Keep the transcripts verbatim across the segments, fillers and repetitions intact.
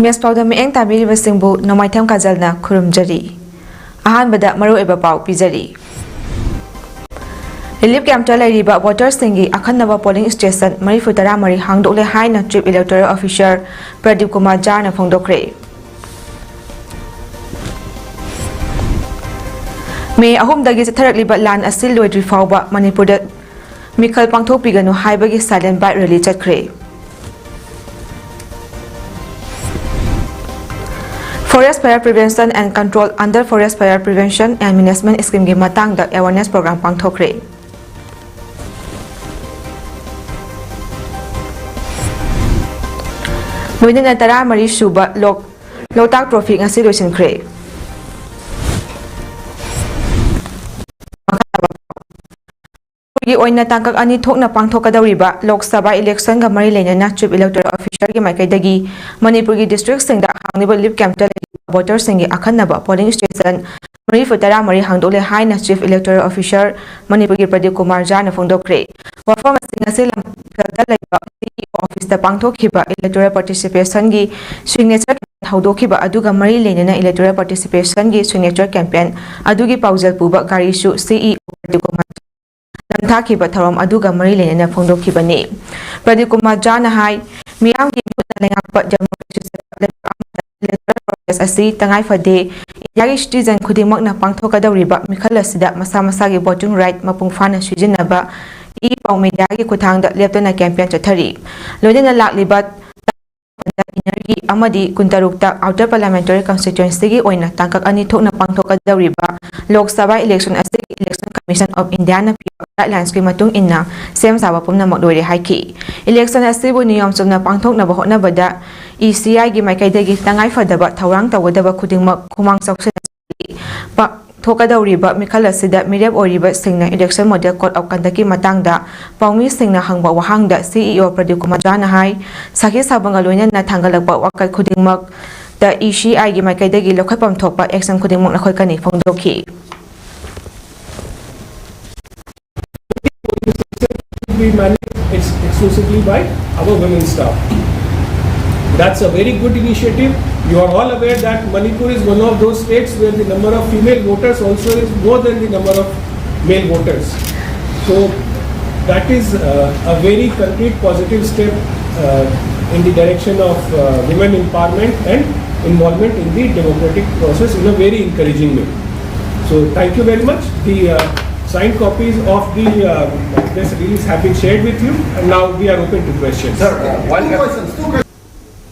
Image ꯄꯥꯎꯗ ꯃꯤꯠꯌꯦꯡ ꯇꯥꯕꯤꯔꯤꯕꯁꯤꯡꯕꯨ ꯅꯣꯡꯃꯥꯏꯊꯦꯝ ꯀꯥꯖꯜꯅ ꯈꯨꯔꯨꯝꯖꯔꯤ꯫ ꯑꯍꯥꯟꯕꯗ ꯃꯔꯨꯑꯣꯏꯕ ꯄꯥꯎ ꯄꯤꯖꯔꯤ꯫ ꯔꯤꯂꯤꯐ ꯀꯦꯝꯞꯇ ꯂꯩꯔꯤꯕ ꯚꯣꯇꯔꯁꯤꯡꯒꯤ ꯑꯈꯟꯅꯕ ꯄꯣꯂꯤꯡ ꯁ꯭ꯇꯦꯁꯟ ꯃꯔꯤꯐꯨ ꯇꯔꯥꯃꯔꯤ ꯍꯥꯡꯗꯣꯛꯂꯦ ꯍꯥꯏꯅ chief electoral officer Pradeep Kumar ꯖꯥꯅ ꯐꯣꯡꯗꯣꯛꯈ꯭ꯔꯦ꯫ ꯃꯦ ꯑꯍꯨꯝꯗꯒꯤ ꯆꯠꯊꯔꯛꯂꯤꯕ ꯂꯥꯟ ꯑꯁꯤ ꯂꯣꯏꯗ꯭ꯔꯤ ꯐꯥꯎꯕ ꯃꯅꯤꯄꯨꯔꯗ ꯃꯤꯈꯜ ꯄꯥꯡꯊꯣꯛꯄꯤꯒꯅꯨ ꯍꯥꯏꯕꯒꯤ silent bike rally ꯆꯠꯈ꯭ꯔꯦ꯫ Forest Fire Prevention and Control under Forest Fire Prevention and Management Scheme ꯒꯤ ꯃꯇꯥꯡꯗ awareness program ꯄꯥꯡꯊꯣꯛꯈ꯭ꯔꯦ꯫ ꯂꯣꯏꯅꯅ ꯇꯔꯥꯃꯔꯤ ꯁꯨꯕ ꯂꯣꯛ-, ꯂꯣꯛꯇꯥꯛ ꯇ꯭ꯔꯣꯐꯤ ꯉꯁꯤ ꯂꯣꯏꯁꯤꯟꯈ꯭ꯔꯦ꯫ ꯃꯅꯤꯄꯨꯔꯒꯤ ꯑꯣꯏꯅ ꯇꯥꯡꯀꯛ ꯑꯅꯤ ꯊꯣꯛꯅ ꯄꯥꯡꯊꯣꯛꯀꯗꯧꯔꯤꯕ ꯂꯣꯛ ꯁꯚꯥ ꯏꯂꯦꯛꯁꯟꯒ ꯃꯔꯤ ꯂꯩꯅꯅ ꯆꯤꯐ ꯏꯂꯦꯛꯇꯣꯔꯦꯜ ꯑꯣꯐꯤꯁꯥꯔꯒꯤ ꯃꯥꯏꯀꯩꯗꯒꯤ ꯃꯅꯤꯄꯨꯔꯒꯤ ꯗꯤꯁꯇ꯭ꯔꯤꯛꯁꯤꯡꯗ ꯍꯥꯡꯂꯤꯕ ꯔꯤꯂꯤꯐ ꯀꯦꯝꯞꯇ ꯂꯩꯔꯤꯕ ꯚꯣꯇꯔꯁꯤꯡꯒꯤ ꯑꯈꯟꯅꯕ ꯄꯣꯂꯤꯡ ꯁ꯭ꯇꯦꯁꯟ ꯃꯔꯤꯐꯨ ꯇꯔꯥꯃꯔꯤ ꯍꯥꯡꯗꯣꯛꯂꯦ ꯍꯥꯏꯅ ꯆꯤꯐ ꯏꯂꯦꯛꯇꯣꯔꯦꯜ ꯑꯣꯐꯤꯁꯥꯔ ꯃꯅꯤꯄꯨꯔꯒꯤ ꯄ꯭ꯔꯗꯤꯞ ꯀꯨꯃꯥꯔ ꯖꯥꯅ ꯐꯣꯡꯗꯣꯛꯈ꯭ꯔꯦ꯫ ꯋꯥꯐꯝ ꯑꯁꯤ ꯉꯁꯤ ꯂꯝꯐꯦꯜꯗ ꯂꯩꯕ ꯁꯤꯏꯑꯣ ꯑꯣꯐꯤꯁꯇ ꯄꯥꯡꯊꯣꯛꯈꯤꯕ ꯏꯂꯦꯛꯇꯣꯔꯦꯜ ꯄꯥꯔꯇꯤꯁꯤꯄꯦꯁꯟꯒꯤ ꯁꯤꯒꯅꯦꯆꯔ ꯍꯧꯗꯣꯛꯈꯤꯕ ꯑꯗꯨꯒ ꯃꯔꯤ ꯂꯩꯅꯅ ꯏꯂꯦꯛꯇꯣꯔꯦꯜ ꯄꯥꯔꯇꯤꯁꯤꯄꯦꯁꯟꯒꯤ ꯁꯤꯒꯅꯦꯆꯔ ꯀꯦꯝꯄꯦꯟ ꯑꯗꯨꯒꯤ ꯄꯥꯎꯖꯦꯜ ꯄꯨꯕ ꯒꯥꯔꯤꯁꯨ ꯁꯤꯏꯑꯣ ꯄ꯭ꯔꯗꯤꯞ ꯀꯨꯃꯥꯔ ꯅꯝꯊꯥꯈꯤꯕ ꯊꯧꯔꯝ ꯑꯗꯨꯒ ꯃꯔꯤ ꯂꯩꯅꯅ ꯐꯣꯡꯗꯣꯛꯈꯤꯕꯅꯤ꯫ ꯄ꯭ꯔꯗꯤꯞ ꯀꯨꯃꯥꯔ ꯖꯥꯅ ꯍꯥꯏ, ꯃꯤꯌꯥꯝꯒꯤ ꯃꯤꯍꯨꯠꯅ ꯂꯩꯉꯥꯛꯄ ꯗꯦꯃꯣꯀ꯭ꯔꯦꯁꯤ ꯆꯠꯄ ꯂꯩꯕꯥꯛ ꯑꯃꯗ ꯏꯂꯦꯛꯇꯣꯔꯦꯜ ꯄ꯭ꯔꯣꯁꯦꯁ ꯑꯁꯤ ꯇꯉꯥꯏ ꯐꯗꯦ꯫ ꯏꯟꯗꯤꯌꯥꯒꯤ ꯁꯤꯇꯤꯖꯟ ꯈꯨꯗꯤꯡꯃꯛꯅ ꯄꯥꯡꯊꯣꯛꯀꯗꯧꯔꯤꯕ ꯃꯤꯈꯜ ꯑꯁꯤꯗ ꯃꯁꯥ ꯃꯁꯥꯒꯤ ꯚꯣꯇꯤꯡ ꯔꯥꯏꯠ ꯃꯄꯨꯡ ꯐꯥꯅ ꯁꯤꯖꯤꯟꯅꯕ ꯏ ꯄꯥꯎ ꯃꯦꯗꯤꯌꯥꯒꯤ ꯈꯨꯠꯊꯥꯡꯗ ꯂꯦꯞꯇꯅ ꯀꯦꯝꯄꯦꯟ ꯆꯠꯊꯔꯤ꯫ ꯂꯣꯏꯅꯅ ꯂꯥꯛꯂꯤꯕ ꯏꯟꯅꯔꯒꯤ ꯑꯃꯗꯤ ꯀꯨꯟꯇꯔꯨꯛꯇ Outer Parliamentary Constituencyꯒꯤ ꯑꯣꯏꯅ ꯇꯥꯡꯀꯛ ꯑꯅꯤ ꯊꯣꯛꯅ ꯄꯥꯡꯊꯣꯛꯀꯗꯧꯔꯤꯕ ꯂꯣꯛ ꯁꯚꯥ election ꯑꯁꯤ Election Commission of Indiaꯅ ꯄꯤꯕ guidelinesꯀꯤ ꯃꯇꯨꯡ ꯏꯟꯅ ꯁꯦꯝ ꯁꯥꯕ ꯄꯨꯝꯅꯃꯛ ꯂꯣꯏꯔꯦ ꯍꯥꯏꯈꯤ꯫ Election ꯑꯁꯤꯕꯨ ꯅꯤꯌꯣꯝ ꯆꯨꯝꯅ ꯄꯥꯡꯊꯣꯛꯅꯕ ꯍꯣꯠꯅꯕꯗ ECIꯒꯤ ꯃꯥꯏꯀꯩꯗꯒꯤ ꯇꯉꯥꯏ ꯐꯗꯕ ꯊꯧꯔꯥꯡ ꯇꯧꯒꯗꯕ ꯈꯨꯗꯤꯡꯃꯛ ꯈꯨꯃꯥꯡ ꯆꯥꯎꯁꯤꯟꯅ ꯄꯥꯡꯊꯣꯛꯀꯗꯧꯔꯤꯕ ꯃꯤꯈꯜ ꯑꯁꯤꯗ ꯃꯤꯔꯦꯞ ꯑꯣꯏꯔꯤꯕꯁꯤꯡꯅ Election Model Code of Conductꯀꯤ ꯃꯇꯥꯡꯗ ꯄꯥꯎꯃꯤꯁꯤꯡꯅ ꯍꯪꯕ ꯋꯥꯍꯪꯗ CEO ꯄ꯭ꯔꯗꯤꯞ ꯀꯨꯃꯥꯔ ꯖꯥꯅ ꯍꯥꯏ, ꯁꯥꯈꯤ ꯁꯥꯕꯒ ꯂꯣꯏꯅꯅ ꯊꯥꯡꯒꯠꯂꯛꯄ ꯋꯥꯀꯠ ꯈꯨꯗꯤꯡꯃꯛꯇ ECIꯒꯤ ꯃꯥꯏꯀꯩꯗꯒꯤ ꯂꯧꯈꯠꯐꯝ ꯊꯣꯛꯄ action ꯈꯨꯗꯤꯡꯃꯛ ꯂꯧꯈꯠꯀꯅꯤ ꯐꯣꯡꯗꯣꯛꯈꯤ꯫ Be managed ex- exclusively by our women staff. That's a very good initiative. You are all aware that Manipur is one of those states where the number of female voters also is more than the number of male voters. So that is uh, a very concrete positive step uh, in the direction of uh, women empowerment and involvement in the democratic process in a very encouraging way. So thank you very much. The uh, signed copies of the uh, press release have been shared with you, and now we are open to questions. Sir, uh, one Two questions, two questions.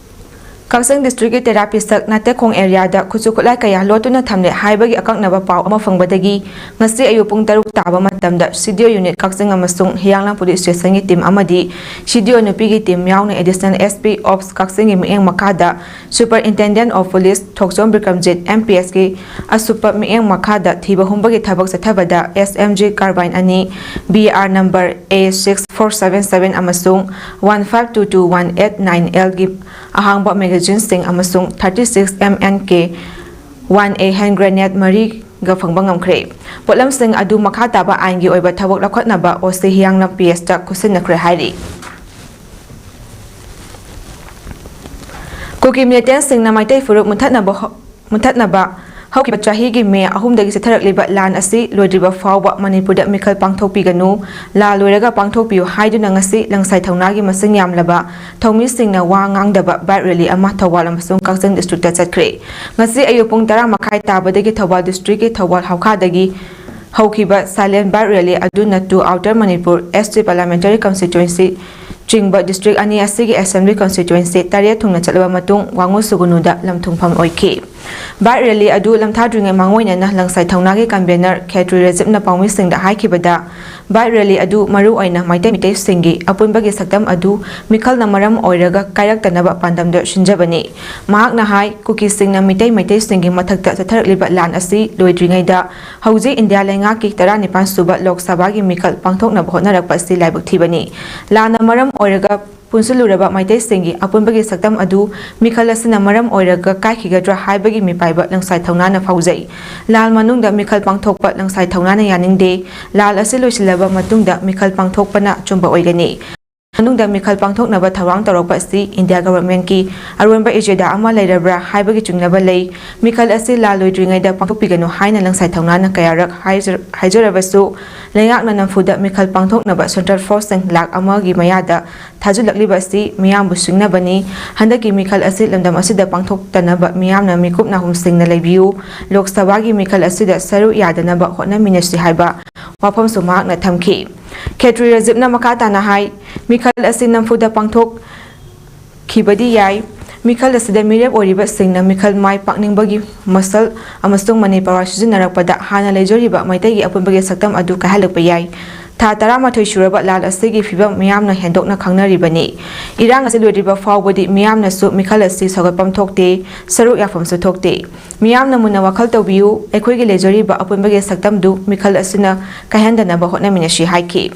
ꯀꯛꯆꯤꯡ districtꯀꯤ ꯇꯦꯔꯥ ꯄꯤꯁꯛ ꯅꯥꯇꯦꯛꯈꯣꯡ areaꯗ ꯈꯨꯠꯁꯨ ꯈꯨꯠꯂꯥꯏ ꯀꯌꯥ ꯂꯣꯠꯇꯨꯅ ꯊꯝꯂꯦ ꯍꯥꯏꯕꯒꯤ ꯑꯀꯛꯅꯕ ꯄꯥꯎ ꯑꯃ ꯐꯪꯕꯗꯒꯤ ꯉꯁꯤ ꯑꯌꯨꯛ ꯄꯨꯡ ꯇꯔꯨꯛ ꯇꯥꯕ ꯃꯇꯝꯗ CDO unit ꯀꯛꯆꯤꯡ ꯑꯃꯁꯨꯡ ꯍꯤꯌꯥꯡꯂꯝ police stationꯒꯤ team ꯑꯃꯗꯤ CDO ꯅꯨꯄꯤꯒꯤ team ꯌꯥꯎꯅ Additional SP of ꯀꯛꯆꯤꯡꯒꯤ ꯃꯤꯠꯌꯦꯡ ꯃꯈꯥꯗ Superintendent of Police ꯊꯣꯛꯆꯣꯝ ꯕꯤꯀ꯭ꯔꯝꯖꯤꯠ MPSꯀꯤ ꯑꯁꯨꯞꯄ ꯃꯤꯠꯌꯦꯡ ꯃꯈꯥꯗ ꯊꯤꯕ ꯍꯨꯝꯕꯒꯤ ꯊꯕꯛ ꯆꯠꯊꯕꯗ SMG carbine ꯑꯅꯤ, BR number A six four seven seven ꯑꯃꯁꯨꯡ one five two two one eight nine Lꯒꯤ ꯑꯍꯥꯡꯕ magazineꯁꯤꯡ ꯑꯃꯁꯨꯡ thirty six MNK one A hand grenade ꯃꯔꯤꯒ ꯐꯪꯕ ꯉꯝꯈ꯭ꯔꯦ꯫ ꯄꯣꯠꯂꯝꯁꯤꯡ ꯑꯗꯨ ꯃꯈꯥ ꯇꯥꯕ ꯑꯥꯏꯟꯒꯤ ꯑꯣꯏꯕ ꯊꯕꯛ ꯂꯧꯈꯠꯅꯕ OC ꯍꯤꯌꯥꯡꯂꯝ PSꯇ ꯈꯨꯠꯁꯤꯟꯅꯈ꯭ꯔꯦ ꯍꯥꯏꯔꯤ꯫ ꯀꯨꯀꯤ militantꯁꯤꯡꯅ ꯃꯩꯇꯩ ꯐꯨꯔꯨꯞ ꯃꯨꯠꯊꯠꯅꯕ ꯍꯣ- ꯃꯨꯠꯊꯠꯅꯕ ꯍꯧꯈꯤꯕ ꯆꯍꯤꯒꯤ ꯃꯦ ꯑꯍꯨꯝꯗꯒꯤ ꯆꯠꯊꯔꯛꯂꯤꯕ ꯂꯥꯟ ꯑꯁꯤ ꯂꯣꯏꯗ꯭ꯔꯤꯕ ꯐꯥꯎꯕ ꯃꯅꯤꯄꯨꯔꯗ ꯃꯤꯈꯜ ꯄꯥꯡꯊꯣꯛꯄꯤꯒꯅꯨ, ꯂꯥꯟ ꯂꯣꯏꯔꯒ ꯄꯥꯡꯊꯣꯛꯄꯤꯌꯨ ꯍꯥꯏꯗꯨꯅ ꯉꯁꯤ ꯂꯪꯁꯥꯏ ꯊꯧꯅꯥꯒꯤ ꯃꯁꯤꯡ ꯌꯥꯝꯂꯕ ꯊꯧꯃꯤꯁꯤꯡꯅ ꯋꯥ ꯉꯥꯡꯗꯕ bike rally ꯑꯃ ꯊꯧꯕꯥꯜ ꯑꯃꯁꯨꯡ ꯀꯛꯆꯤꯡ districtꯇ ꯆꯠꯈ꯭ꯔꯦ꯫ ꯉꯁꯤ ꯑꯌꯨꯛ ꯄꯨꯡ ꯇꯔꯥ ꯃꯈꯥꯏ ꯇꯥꯕꯗꯒꯤ ꯊꯧꯕꯥꯜ districtꯀꯤ ꯊꯧꯕꯥꯜ ꯍꯧꯈꯥꯗꯒꯤ ꯍꯧꯈꯤꯕ silent bike rally ꯑꯗꯨꯅ to Outer Manipur ST Parliamentary Constituency ꯆꯤꯡꯕ ꯗꯤꯁꯇ꯭ꯔꯤꯛ ꯑꯅꯤ ꯑꯁꯤꯒꯤ ꯑꯦꯁꯦꯝꯕ꯭ꯂꯤ ꯀꯟꯁꯇꯤꯇ꯭ꯋꯦꯟꯁꯤ ꯇꯔꯦꯠ ꯊꯨꯡꯅ ꯆꯠꯂꯕ ꯃꯇꯨꯡ ꯋꯥꯉꯨ ꯁꯨꯒꯨꯅꯨꯗ ꯂꯝꯊꯨꯡꯐꯝ ꯑꯣꯏꯈꯤ꯫ ꯕꯥꯏꯛ ꯔꯦꯂꯤ ꯑꯗꯨ ꯂꯝꯊꯥꯗ꯭ꯔꯤꯉꯩ ꯃꯥꯡꯑꯣꯏꯅꯅ ꯂꯪꯁꯥꯏ ꯊꯧꯅꯥꯒꯤ ꯀꯟꯚꯦꯅꯔ ꯈꯦꯇ꯭ꯔꯤ ꯔꯖꯤꯞꯅ ꯄꯥꯎꯃꯤꯁꯤꯡꯗ ꯍꯥꯏꯈꯤꯕꯗ, ꯕꯥꯏꯛ ꯔꯦꯂꯤ ꯑꯗꯨ ꯃꯔꯨ ꯑꯣꯏꯅ ꯃꯩꯇꯩ ꯃꯤꯇꯩꯁꯤꯡꯒꯤ ꯑꯄꯨꯟꯕꯒꯤ ꯁꯛꯇꯝ ꯑꯗꯨ ꯃꯤꯈꯜꯅ ꯃꯔꯝ ꯑꯣꯏꯔꯒ ꯀꯥꯏꯔꯛꯇꯅꯕ ꯄꯥꯟꯗꯝꯗ ꯁꯤꯟꯖꯕꯅꯤ꯫ ꯃꯍꯥꯛꯅ ꯍꯥꯏ, ꯀꯨꯀꯤꯁꯤꯡꯅ ꯃꯤꯇꯩ ꯃꯩꯇꯩꯁꯤꯡꯒꯤ ꯃꯊꯛꯇ ꯆꯠꯊꯔꯛꯂꯤꯕ ꯂꯥꯟ ꯑꯁꯤ ꯂꯣꯏꯗ꯭ꯔꯤꯉꯩꯗ ꯍꯧꯖꯤꯛ ꯏꯟꯗꯤꯌꯥ ꯂꯩꯉꯥꯛꯀꯤ ꯇꯔꯥꯅꯤꯄꯥꯟ ꯁꯨꯕ ꯂꯣꯛ ꯁꯚꯥꯒꯤ ꯃꯤꯈꯜ ꯄꯥꯡꯊꯣꯛꯅꯕ ꯍꯣꯠꯅꯔꯛꯄ ꯑꯁꯤ ꯂꯥꯏꯕꯛ ꯊꯤꯕꯅꯤ꯫ ꯂꯥꯟꯅ ꯃꯔꯝ ꯑꯣꯏꯔꯒ ꯄꯨꯟꯁꯤꯜꯂꯨꯔꯕ ꯃꯩꯇꯩꯁꯤꯡꯒꯤ ꯑꯄꯨꯟꯕꯒꯤ ꯁꯛꯇꯝ ꯑꯗꯨ ꯃꯤꯈꯜ ꯑꯁꯤꯅ ꯃꯔꯝ ꯑꯣꯏꯔꯒ ꯀꯥꯏꯈꯤꯒꯗ꯭ꯔꯥ ꯍꯥꯏꯕꯒꯤ ꯃꯤꯄꯥꯏꯕ ꯂꯪꯁꯥꯏ ꯊꯧꯅꯥꯅ ꯐꯥꯎꯖꯩ꯫ ꯂꯥꯟ ꯃꯅꯨꯡꯗ ꯃꯤꯈꯜ ꯄꯥꯡꯊꯣꯛꯄ ꯂꯪꯁꯥꯏ ꯊꯧꯅꯥꯅ ꯌꯥꯅꯤꯡꯗꯦ꯫ ꯂꯥꯟ ꯑꯁꯤ ꯂꯣꯏꯁꯤꯜꯂꯕ ꯃꯇꯨꯡꯗ ꯃꯤꯈꯜ ꯄꯥꯡꯊꯣꯛꯄꯅ ꯑꯆꯨꯝꯕ ꯑꯣꯏꯒꯅꯤ꯫ ꯃꯅꯨꯡꯗ ꯃꯤꯈꯜ ꯄꯥꯡꯊꯣꯛꯅꯕ ꯊꯧꯔꯥꯡ ꯇꯧꯔꯛꯄ ꯑꯁꯤ ꯏꯟꯗꯤꯌꯥ ꯒꯚꯔꯟꯃꯦꯟꯠꯀꯤ ꯑꯔꯣꯟꯕ ꯑꯦꯖꯦꯟꯗꯥ ꯑꯃ ꯂꯩꯔꯕ꯭ꯔꯥ ꯍꯥꯏꯕꯒꯤ ꯆꯤꯡꯅꯕ ꯂꯩ꯫ ꯃꯤꯈꯜ ꯑꯁꯤ ꯂꯥꯜ ꯂꯣꯏꯗ꯭ꯔꯤꯉꯩꯗ ꯄꯥꯡꯊꯣꯛꯄꯤꯒꯅꯨ ꯍꯥꯏꯅ ꯂꯪꯁꯥꯏ ꯊꯧꯅꯥꯅ ꯀꯌꯥꯔꯛ ꯍꯥꯏꯖ-, ꯍꯥꯏꯖꯔꯕꯁꯨ, ꯂꯩꯉꯥꯛꯅ ꯅꯝꯐꯨꯗ ꯃꯤꯈꯜ ꯄꯥꯡꯊꯣꯛꯅꯕ ꯁꯦꯟꯇ꯭ꯔꯦꯜ ꯐꯣꯔꯁꯁꯤꯡ ꯂꯥꯈ ꯑꯃꯒꯤ ꯃꯌꯥꯗ ꯊꯥꯖꯤꯜꯂꯛꯂꯤꯕ ꯑꯁꯤ ꯃꯤꯌꯥꯝꯕꯨ ꯁꯤꯡꯅꯕꯅꯤ꯫ ꯍꯟꯗꯛꯀꯤ ꯃꯤꯈꯜ ꯑꯁꯤ ꯂꯝꯗꯝ ꯑꯁꯤꯗ ꯄꯥꯡꯊꯣꯛꯇꯅꯕ ꯃꯤꯌꯥꯝꯅ ꯃꯤꯀꯨꯞ ꯅꯥꯍꯨꯝꯁꯤꯡꯅ ꯂꯩꯕꯤꯌꯨ꯫ ꯂꯣꯛ ꯁꯚꯥꯒꯤ ꯃꯤꯈꯜ ꯑꯁꯤꯗ ꯁꯔꯨꯛ ꯌꯥꯗꯅꯕ ꯍꯣꯠꯅꯃꯤꯟꯅꯁꯤ ꯍꯥꯏꯕ ꯋꯥꯐꯝꯁꯨ ꯃꯍꯥꯛꯅ ꯊꯝꯈꯤ꯫ ꯈꯦꯇ꯭ꯔꯤ ꯔꯖꯤꯞꯅ ꯃꯈꯥ ꯇꯥꯅ ꯍꯥꯏ, ꯃꯤꯈꯜ ꯑꯁꯤ ꯅꯝꯐꯨꯗ ꯄꯥꯡꯊꯣꯛꯈꯤꯕꯗꯤ ꯌꯥꯏ꯫ ꯃꯤꯈꯜ ꯑꯁꯤꯗ ꯃꯤꯔꯦꯞ ꯑꯣꯏꯔꯤꯕꯁꯤꯡꯅ ꯃꯤꯈꯜ ꯃꯥꯏ ꯄꯥꯛꯅꯤꯡꯕꯒꯤ ꯃꯁꯜ ꯑꯃꯁꯨꯡ ꯃꯅꯤ ꯄꯋꯥꯔ ꯁꯤꯖꯤꯟꯅꯔꯛꯄꯗ ꯍꯥꯟꯅ ꯂꯩꯖꯔꯤꯕ ꯃꯩꯇꯩꯒꯤ ꯑꯄꯨꯟꯕꯒꯤ ꯁꯛꯇꯝ ꯑꯗꯨ ꯀꯥꯏꯍꯜꯂꯛꯄ ꯌꯥꯏ꯫ ꯊꯥ ꯇꯔꯥꯃꯥꯊꯣꯏ ꯁꯨꯔꯕ ꯂꯥꯟ ꯑꯁꯤꯒꯤ ꯐꯤꯚꯝ ꯃꯤꯌꯥꯝꯅ ꯍꯦꯟꯗꯣꯛꯅ ꯈꯪꯅꯔꯤꯕꯅꯤ꯫ ꯏꯔꯥꯡ ꯑꯁꯤ ꯂꯣꯏꯗ꯭ꯔꯤꯕ ꯐꯥꯎꯕꯗꯤ ꯃꯤꯌꯥꯝꯅꯁꯨ ꯃꯤꯈꯜ ꯑꯁꯤ ꯁꯧꯒꯠꯐꯝ ꯊꯣꯛꯇꯦ, ꯁꯔꯨꯛ ꯌꯥꯐꯝꯁꯨ ꯊꯣꯛꯇꯦ꯫ ꯃꯤꯌꯥꯝꯅ ꯃꯨꯟꯅ ꯋꯥꯈꯜ ꯇꯧꯕꯤꯌꯨ, ꯑꯩꯈꯣꯏꯒꯤ ꯂꯩꯖꯔꯤꯕ ꯑꯄꯨꯟꯕꯒꯤ ꯁꯛꯇꯝꯗꯨ ꯃꯤꯈꯜ ꯑꯁꯤꯅ ꯀꯥꯏꯍꯟꯗꯅꯕ ꯍꯣꯠꯅꯃꯤꯟꯅꯁꯤ ꯍꯥꯏꯈꯤ꯫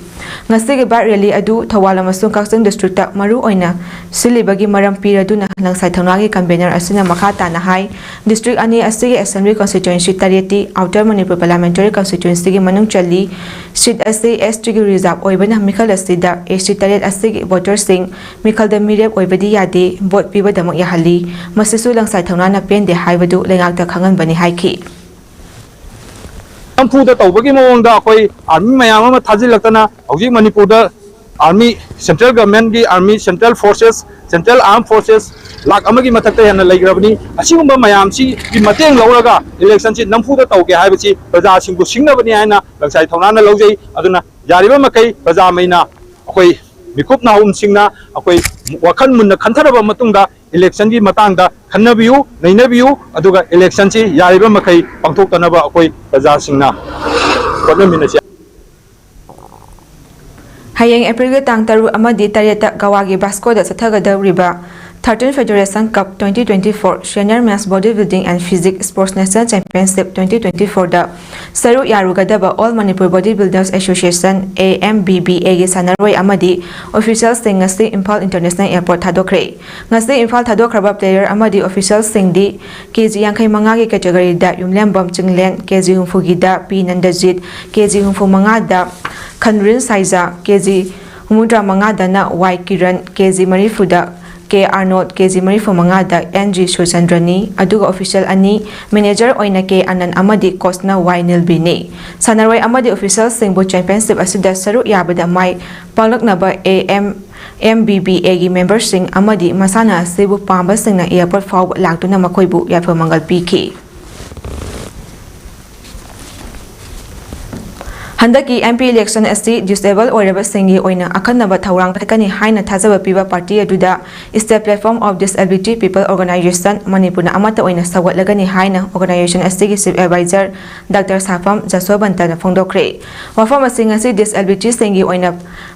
ꯉꯁꯤꯒꯤ ꯕꯥꯏꯛ ꯔꯦꯂꯤ ꯑꯗꯨ ꯊꯧꯕꯥꯜ ꯑꯃꯁꯨꯡ ꯀꯛꯆꯤꯡ ꯗꯤꯁꯇ꯭ꯔꯤꯛꯇ ꯃꯔꯨ ꯑꯣꯏꯅ ꯁꯤꯜꯂꯤꯕꯒꯤ ꯃꯔꯝ ꯄꯤꯔꯗꯨꯅ ꯂꯪꯁꯥꯏ ꯊꯧꯅꯥꯒꯤ ꯀꯟꯚꯦꯅꯔ ꯑꯁꯤꯅ ꯃꯈꯥ ꯇꯥꯅ ꯍꯥꯏ, ꯗꯤꯁꯇ꯭ꯔꯤꯛ ꯑꯅꯤ ꯑꯁꯤꯒꯤ assembly constituency ꯇꯔꯦꯠꯇꯤ outer Manipur parliamentary ꯀꯟꯁꯇꯤꯇ꯭ꯋꯦꯟꯁꯤꯒꯤ ꯃꯅꯨꯡ ꯆꯜꯂꯤ꯫ ꯁꯤꯠ ꯑꯁꯤ ꯑꯦꯁ ꯇꯤꯒꯤ ꯔꯤꯖꯥꯔꯚ ꯑꯣꯏꯕꯅ ꯃꯤꯈꯜ ꯑꯁꯤꯗ ꯑꯦꯁ ꯇꯤ ꯇꯔꯦꯠ ꯑꯁꯤꯒꯤ ꯚꯣꯇꯔꯁꯤꯡ ꯃꯤꯈꯜꯗ ꯃꯤꯔꯦꯞ ꯑꯣꯏꯕꯗꯤ ꯌꯥꯗꯦ, ꯚꯣꯠ ꯄꯤꯕꯗꯃꯛ ꯌꯥꯍꯜꯂꯤ꯫ ꯃꯁꯤꯁꯨ ꯂꯪꯁꯥꯏ ꯊꯧꯅꯥꯅ ꯄꯦꯟꯗꯦ ꯍꯥꯏꯕꯗꯨ ꯂꯩꯉꯥꯛꯇ ꯈꯪꯍꯟꯕꯅꯤ ꯍꯥꯏꯈꯤ꯫ ꯅꯝꯐꯨꯗ ꯇꯧꯕꯒꯤ ꯃꯑꯣꯡꯗ ꯑꯩꯈꯣꯏ ꯑꯥꯔꯃꯤ ꯃꯌꯥꯝ ꯑꯃ ꯊꯥꯖꯤꯜꯂꯛꯇꯅ ꯍꯧꯖꯤꯛ ꯃꯅꯤꯄꯨꯔꯗ ꯑꯥꯔꯃꯤ, ꯁꯦꯟꯇ꯭ꯔꯦꯜ ꯒꯚꯔꯟꯃꯦꯟꯠꯀꯤ army, central forces, central armed forces lakh ꯑꯃꯒꯤ ꯃꯊꯛꯇ ꯍꯦꯟꯅ ꯂꯩꯈ꯭ꯔꯕꯅꯤ꯫ ꯑꯁꯤꯒꯨꯝꯕ ꯃꯌꯥꯝꯁꯤꯒꯤ ꯃꯇꯦꯡ ꯂꯧꯔꯒ ꯏꯂꯦꯛꯁꯟꯁꯤ ꯅꯝꯐꯨꯗ ꯇꯧꯒꯦ ꯍꯥꯏꯕꯁꯤ ꯄ꯭ꯔꯖꯥꯁꯤꯡꯕꯨ ꯁꯤꯡꯅꯕꯅꯤ ꯍꯥꯏꯅ ꯂꯪꯁꯥꯏ ꯊꯧꯅꯥꯅ ꯂꯧꯖꯩ꯫ ꯑꯗꯨꯅ ꯌꯥꯔꯤꯕ ꯃꯈꯩ ꯄ꯭ꯔꯖꯥꯃꯩꯅ ꯑꯩꯈꯣꯏ ꯃꯤꯀꯨꯞ ꯅꯍꯥꯔꯣꯜꯁꯤꯡꯅ ꯑꯩꯈꯣꯏ ꯋꯥꯈꯜ ꯃꯨꯟꯅ ꯈꯟꯊꯔꯕ ꯃꯇꯨꯡꯗ ꯏꯂꯦꯛꯁꯟꯒꯤ ꯃꯇꯥꯡꯗ ꯈꯟꯅꯕꯤꯌꯨ, ꯅꯩꯅꯕꯤꯌꯨ, ꯑꯗꯨꯒ ꯏꯂꯦꯛꯁꯟꯁꯤ ꯌꯥꯔꯤꯕ ꯃꯈꯩ ꯄꯥꯡꯊꯣꯛꯇꯅꯕ ꯑꯩꯈꯣꯏ ꯄ꯭ꯔꯖꯥꯁꯤꯡꯅ ꯍꯣꯠꯅꯃꯤꯟꯅꯁꯤ꯫ ꯍꯌꯦꯡ ꯑꯦꯄ꯭ꯔꯤꯜꯒꯤ ꯇꯥꯡ ꯇꯔꯨꯛ ꯑꯃꯗꯤ ꯇꯔꯦꯠꯇ ꯒꯋꯥꯒꯤ ꯕꯥꯁꯀꯣꯗ ꯆꯠꯊꯒꯗꯧꯔꯤꯕ Thirteen Federation Cup twenty twenty-four Senior Men's Bodybuilding and Physique Sports National Championship twenty twenty-fourꯗ ꯁꯔꯨꯛ ꯌꯥꯔꯨꯒꯗꯕ All Manipur Bodybuilders Association, AMBBAꯒꯤ ꯁꯥꯟꯅꯔꯣꯏ ꯑꯃꯗꯤ officialꯁꯤꯡ ꯉꯁꯤ ꯏꯝꯐꯥꯜ International Airport ꯊꯥꯗꯣꯛꯈ꯭ꯔꯦ꯫ ꯉꯁꯤ ꯏꯝꯐꯥꯜ ꯊꯥꯗꯣꯛꯈ꯭ꯔꯕ player ꯑꯃꯗꯤ officialꯁꯤꯡꯗꯤ KG ꯌꯥꯡꯈꯩ ꯃꯉꯥꯒꯤ categoryꯗ ꯌꯨꯝꯂꯦꯝꯕꯝ ꯆꯤꯡꯂꯦꯟ, KG ꯍꯨꯝꯐꯨꯒꯤꯗ P ꯅꯟꯗꯖꯤꯠ, KG ꯍꯨꯝꯐꯨ ꯃꯉꯥꯗ ꯈꯟꯔꯤꯟ ꯁꯥꯏꯖꯥ, KG ꯍꯨꯝꯐꯨꯇꯔꯥ ꯃꯉꯥꯗꯅ Y Kiran, KG ꯃꯔꯤꯐꯨꯗ K ꯑꯥꯔꯅꯣꯜꯗ, KG ꯃꯔꯤꯐꯨ ꯃꯉꯥꯗ NG ꯁꯨꯔꯆꯟꯗ꯭ꯔꯅꯤ, ꯑꯗꯨꯒ official ꯑꯅꯤ, manager ꯑꯣꯏꯅ K ꯑꯅꯟ ꯑꯃꯗꯤ coachꯅ Y ꯅꯤꯜꯕꯤꯅꯤ꯫ ꯁꯥꯟꯅꯔꯣꯏ ꯑꯃꯗꯤ officialꯁꯤꯡꯕꯨ championship ꯑꯁꯤꯗ ꯁꯔꯨꯛ ꯌꯥꯕꯗ ꯃꯥꯏ ꯄꯥꯛꯂꯛꯅꯕ AMBBAꯒꯤ memberꯁꯤꯡ ꯑꯃꯗꯤ ꯃꯁꯥꯟꯅ ꯑꯁꯤꯕꯨ ꯄꯥꯝꯕꯁꯤꯡꯅ airport ꯐꯥꯎꯕ ꯂꯥꯛꯇꯨꯅ ꯃꯈꯣꯏꯕꯨ ꯌꯥꯏꯐ ꯃꯪꯒꯜ ꯄꯤꯈꯤ꯫ ꯍꯟꯗꯛꯀꯤ MP election ꯑꯁꯤ disable ꯑꯣꯏꯔꯕꯁꯤꯡꯒꯤ ꯑꯣꯏꯅ ꯑꯈꯟꯅꯕ ꯊꯧꯔꯥꯡ ꯄꯥꯏꯈꯠꯀꯅꯤ ꯍꯥꯏꯅ ꯊꯥꯖꯕ ꯄꯤꯕ party ꯑꯗꯨꯗ State Platform of Disability People Organisation ꯃꯅꯤꯄꯨꯔꯅ ꯑꯃꯠꯇ ꯑꯣꯏꯅ ꯁꯧꯒꯠꯂꯒꯅꯤ ꯍꯥꯏꯅ organisation ꯑꯁꯤꯒꯤ chief advisor Doctor ꯁꯥꯐꯝ ꯖꯁꯣꯕꯟꯇꯅ ꯐꯣꯡꯗꯣꯛꯈ꯭ꯔꯦ꯫ ꯋꯥꯐꯝ ꯑꯁꯤ ꯉꯁꯤ disabilityꯁꯤꯡꯒꯤ ꯑꯣꯏꯅ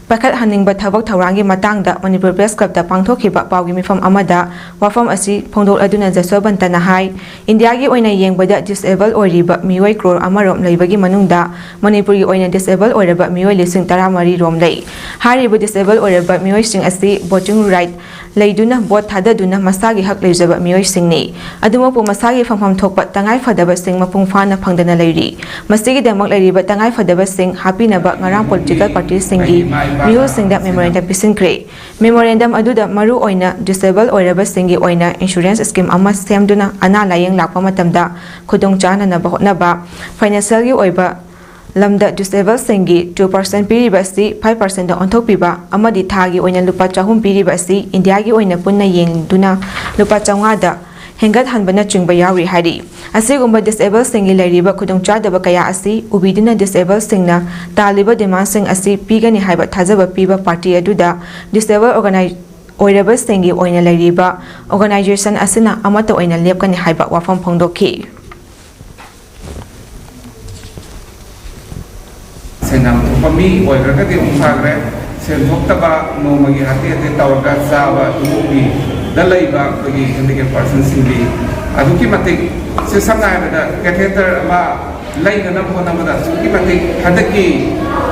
ꯄꯥꯏꯈꯠꯍꯟꯅꯤꯡꯕ ꯊꯕꯛ ꯊꯧꯔꯥꯡꯒꯤ ꯃꯇꯥꯡꯗ ꯃꯅꯤꯄꯨꯔ Press Clubꯇ ꯄꯥꯡꯊꯣꯛꯈꯤꯕ ꯄꯥꯎꯒꯤ ꯃꯤꯐꯝ ꯑꯃꯗ ꯋꯥꯐꯝ ꯑꯁꯤ ꯐꯣꯡꯗꯣꯛꯂꯗꯨꯅ ꯖꯁꯣꯕꯟꯇꯅ ꯍꯥꯏ, ꯏꯟꯗꯤꯌꯥꯒꯤ ꯑꯣꯏꯅ ꯌꯦꯡꯕꯗ disable ꯑꯣꯏꯔꯤꯕ ꯃꯤꯑꯣꯏ crore ꯑꯃꯔꯣꯝ ꯂꯩꯕꯒꯤ ꯃꯅꯨꯡꯗ ꯃꯅꯤꯄꯨꯔꯒꯤ ꯑꯣꯏꯅ disable ꯑꯣꯏꯔꯕ ꯃꯤꯑꯣꯏ ꯂꯤꯁꯤꯡ ꯇꯔꯥꯃꯔꯤ ꯔꯣꯝ ꯂꯩ꯫ ꯍꯥꯏꯔꯤꯕ disable ꯑꯣꯏꯔꯕ ꯃꯤꯑꯣꯏꯁꯤꯡ ꯑꯁꯤ voting right ꯂꯩꯗꯨꯅ vote ꯊꯥꯗꯗꯨꯅ ꯃꯁꯥꯒꯤ ꯍꯛ ꯂꯩꯖꯕ ꯃꯤꯑꯣꯏꯁꯤꯡꯅꯤ꯫ ꯑꯗꯨꯃꯛꯄꯨ ꯃꯁꯥꯒꯤ ꯐꯪꯐꯝ ꯊꯣꯛꯄ ꯇꯉꯥꯏ ꯐꯗꯕꯁꯤꯡ ꯃꯄꯨꯡ ꯐꯥꯅ ꯐꯪꯗꯅ ꯂꯩꯔꯤ꯫ ꯃꯁꯤꯒꯤꯗꯃꯛ ꯂꯩꯔꯤꯕ ꯇꯉꯥꯏ ꯐꯗꯕꯁꯤꯡ ꯍꯥꯞꯄꯤꯅꯕ ꯉꯔꯥꯡ political partyꯁꯤꯡꯒꯤ ꯃꯤꯍꯨꯠꯁꯤꯡꯗ memorandum ꯄꯤꯁꯤꯟꯈ꯭ꯔꯦ꯫ Memorandum ꯑꯗꯨꯗ ꯃꯔꯨ ꯑꯣꯏꯅ disable ꯑꯣꯏꯔꯕꯁꯤꯡꯒꯤ ꯑꯣꯏꯅ insurance scheme ꯑꯃ ꯁꯦꯝꯗꯨꯅ ꯑꯅꯥ ꯂꯥꯌꯦꯡ ꯂꯥꯛꯄ ꯃꯇꯝꯗ ꯈꯨꯗꯣꯡ ꯆꯥꯅꯅꯕ ꯍꯣꯠꯅꯕ, financialꯒꯤ ꯑꯣꯏꯕ ꯂꯝꯗ disableꯁꯤꯡꯒꯤ two percent ꯄꯤꯔꯤꯕ ꯑꯁꯤ five percentꯇ ꯑꯣꯟꯊꯣꯛꯄꯤꯕ ꯑꯃꯗꯤ ꯊꯥꯒꯤ ꯑꯣꯏꯅ ꯂꯨꯄꯥ ꯆꯍꯨꯝ ꯄꯤꯔꯤꯕ ꯑꯁꯤ ꯏꯟꯗꯤꯌꯥꯒꯤ ꯑꯣꯏꯅ ꯄꯨꯟꯅ ꯌꯦꯡꯗꯨꯅ ꯂꯨꯄꯥ ꯆꯥꯝꯃꯉꯥꯗ ꯍꯦꯟꯒꯠꯍꯟꯕꯅꯆꯤꯡꯕ ꯌꯥꯎꯔꯤ ꯍꯥꯏꯔꯤ꯫ ꯑꯁꯤꯒꯨꯝꯕ ꯗꯤꯁꯑꯦꯕꯜꯁꯤꯡꯒꯤ ꯂꯩꯔꯤꯕ ꯈꯨꯗꯣꯡꯆꯥꯗꯕ ꯀꯌꯥ ꯑꯁꯤ ꯎꯕꯤꯗꯨꯅ ꯗꯤꯁꯑꯦꯕꯜꯁꯤꯡꯅ ꯇꯥꯜꯂꯤꯕ ꯗꯤꯃꯥꯟꯁꯤꯡ ꯑꯁꯤ ꯄꯤꯒꯅꯤ ꯍꯥꯏꯕ ꯊꯥꯖꯕ ꯄꯤꯕ ꯄꯥꯔꯇꯤ ꯑꯗꯨꯗ ꯗꯤꯁꯑꯦꯕꯜ ꯑꯣꯔꯒꯅꯥꯏ-, ꯑꯣꯏꯔꯕꯁꯤꯡꯒꯤ ꯑꯣꯏꯅ ꯂꯩꯔꯤꯕ ꯑꯣꯔꯒꯅꯥꯏꯖꯦꯁꯟ ꯑꯁꯤꯅ ꯑꯃꯠꯇ ꯑꯣꯏꯅ ꯂꯦꯞꯀꯅꯤ ꯍꯥꯏꯕ ꯋꯥꯐꯝ ꯐꯣꯡꯗꯣꯛꯈꯤ꯫ ꯁꯦꯟ ꯌꯥꯝ ꯊꯣꯛꯄ ꯃꯤ ꯑꯣꯏꯈ꯭ꯔꯒꯗꯤ ꯑꯃꯨꯛ ꯐꯈ꯭ꯔꯦ꯫ ꯁꯦꯟ ꯊꯣꯛꯇꯕ, ꯅꯣꯡꯃꯒꯤ ꯍꯥꯇꯦ ꯍꯥꯇꯦ ꯇꯧꯔꯒ ꯆꯥꯕ ꯏꯃꯨꯡꯒꯤꯗ ꯂꯩꯕ ꯑꯩꯈꯣꯏꯒꯤ ꯍꯦꯟꯗꯤꯀꯦꯞ ꯄꯥꯔꯁꯟꯁꯤꯡꯒꯤ ꯑꯗꯨꯛꯀꯤ ꯃꯇꯤꯛ, ꯁꯤ ꯁꯝꯅ ꯍꯥꯏꯔꯕꯗ ꯀꯦꯊꯦꯇꯔ ꯑꯃ ꯂꯩꯅꯅꯕ ꯍꯣꯠꯅꯕꯗ ꯑꯁꯨꯛꯀꯤ ꯃꯇꯤꯛ ꯍꯟꯗꯛꯀꯤ,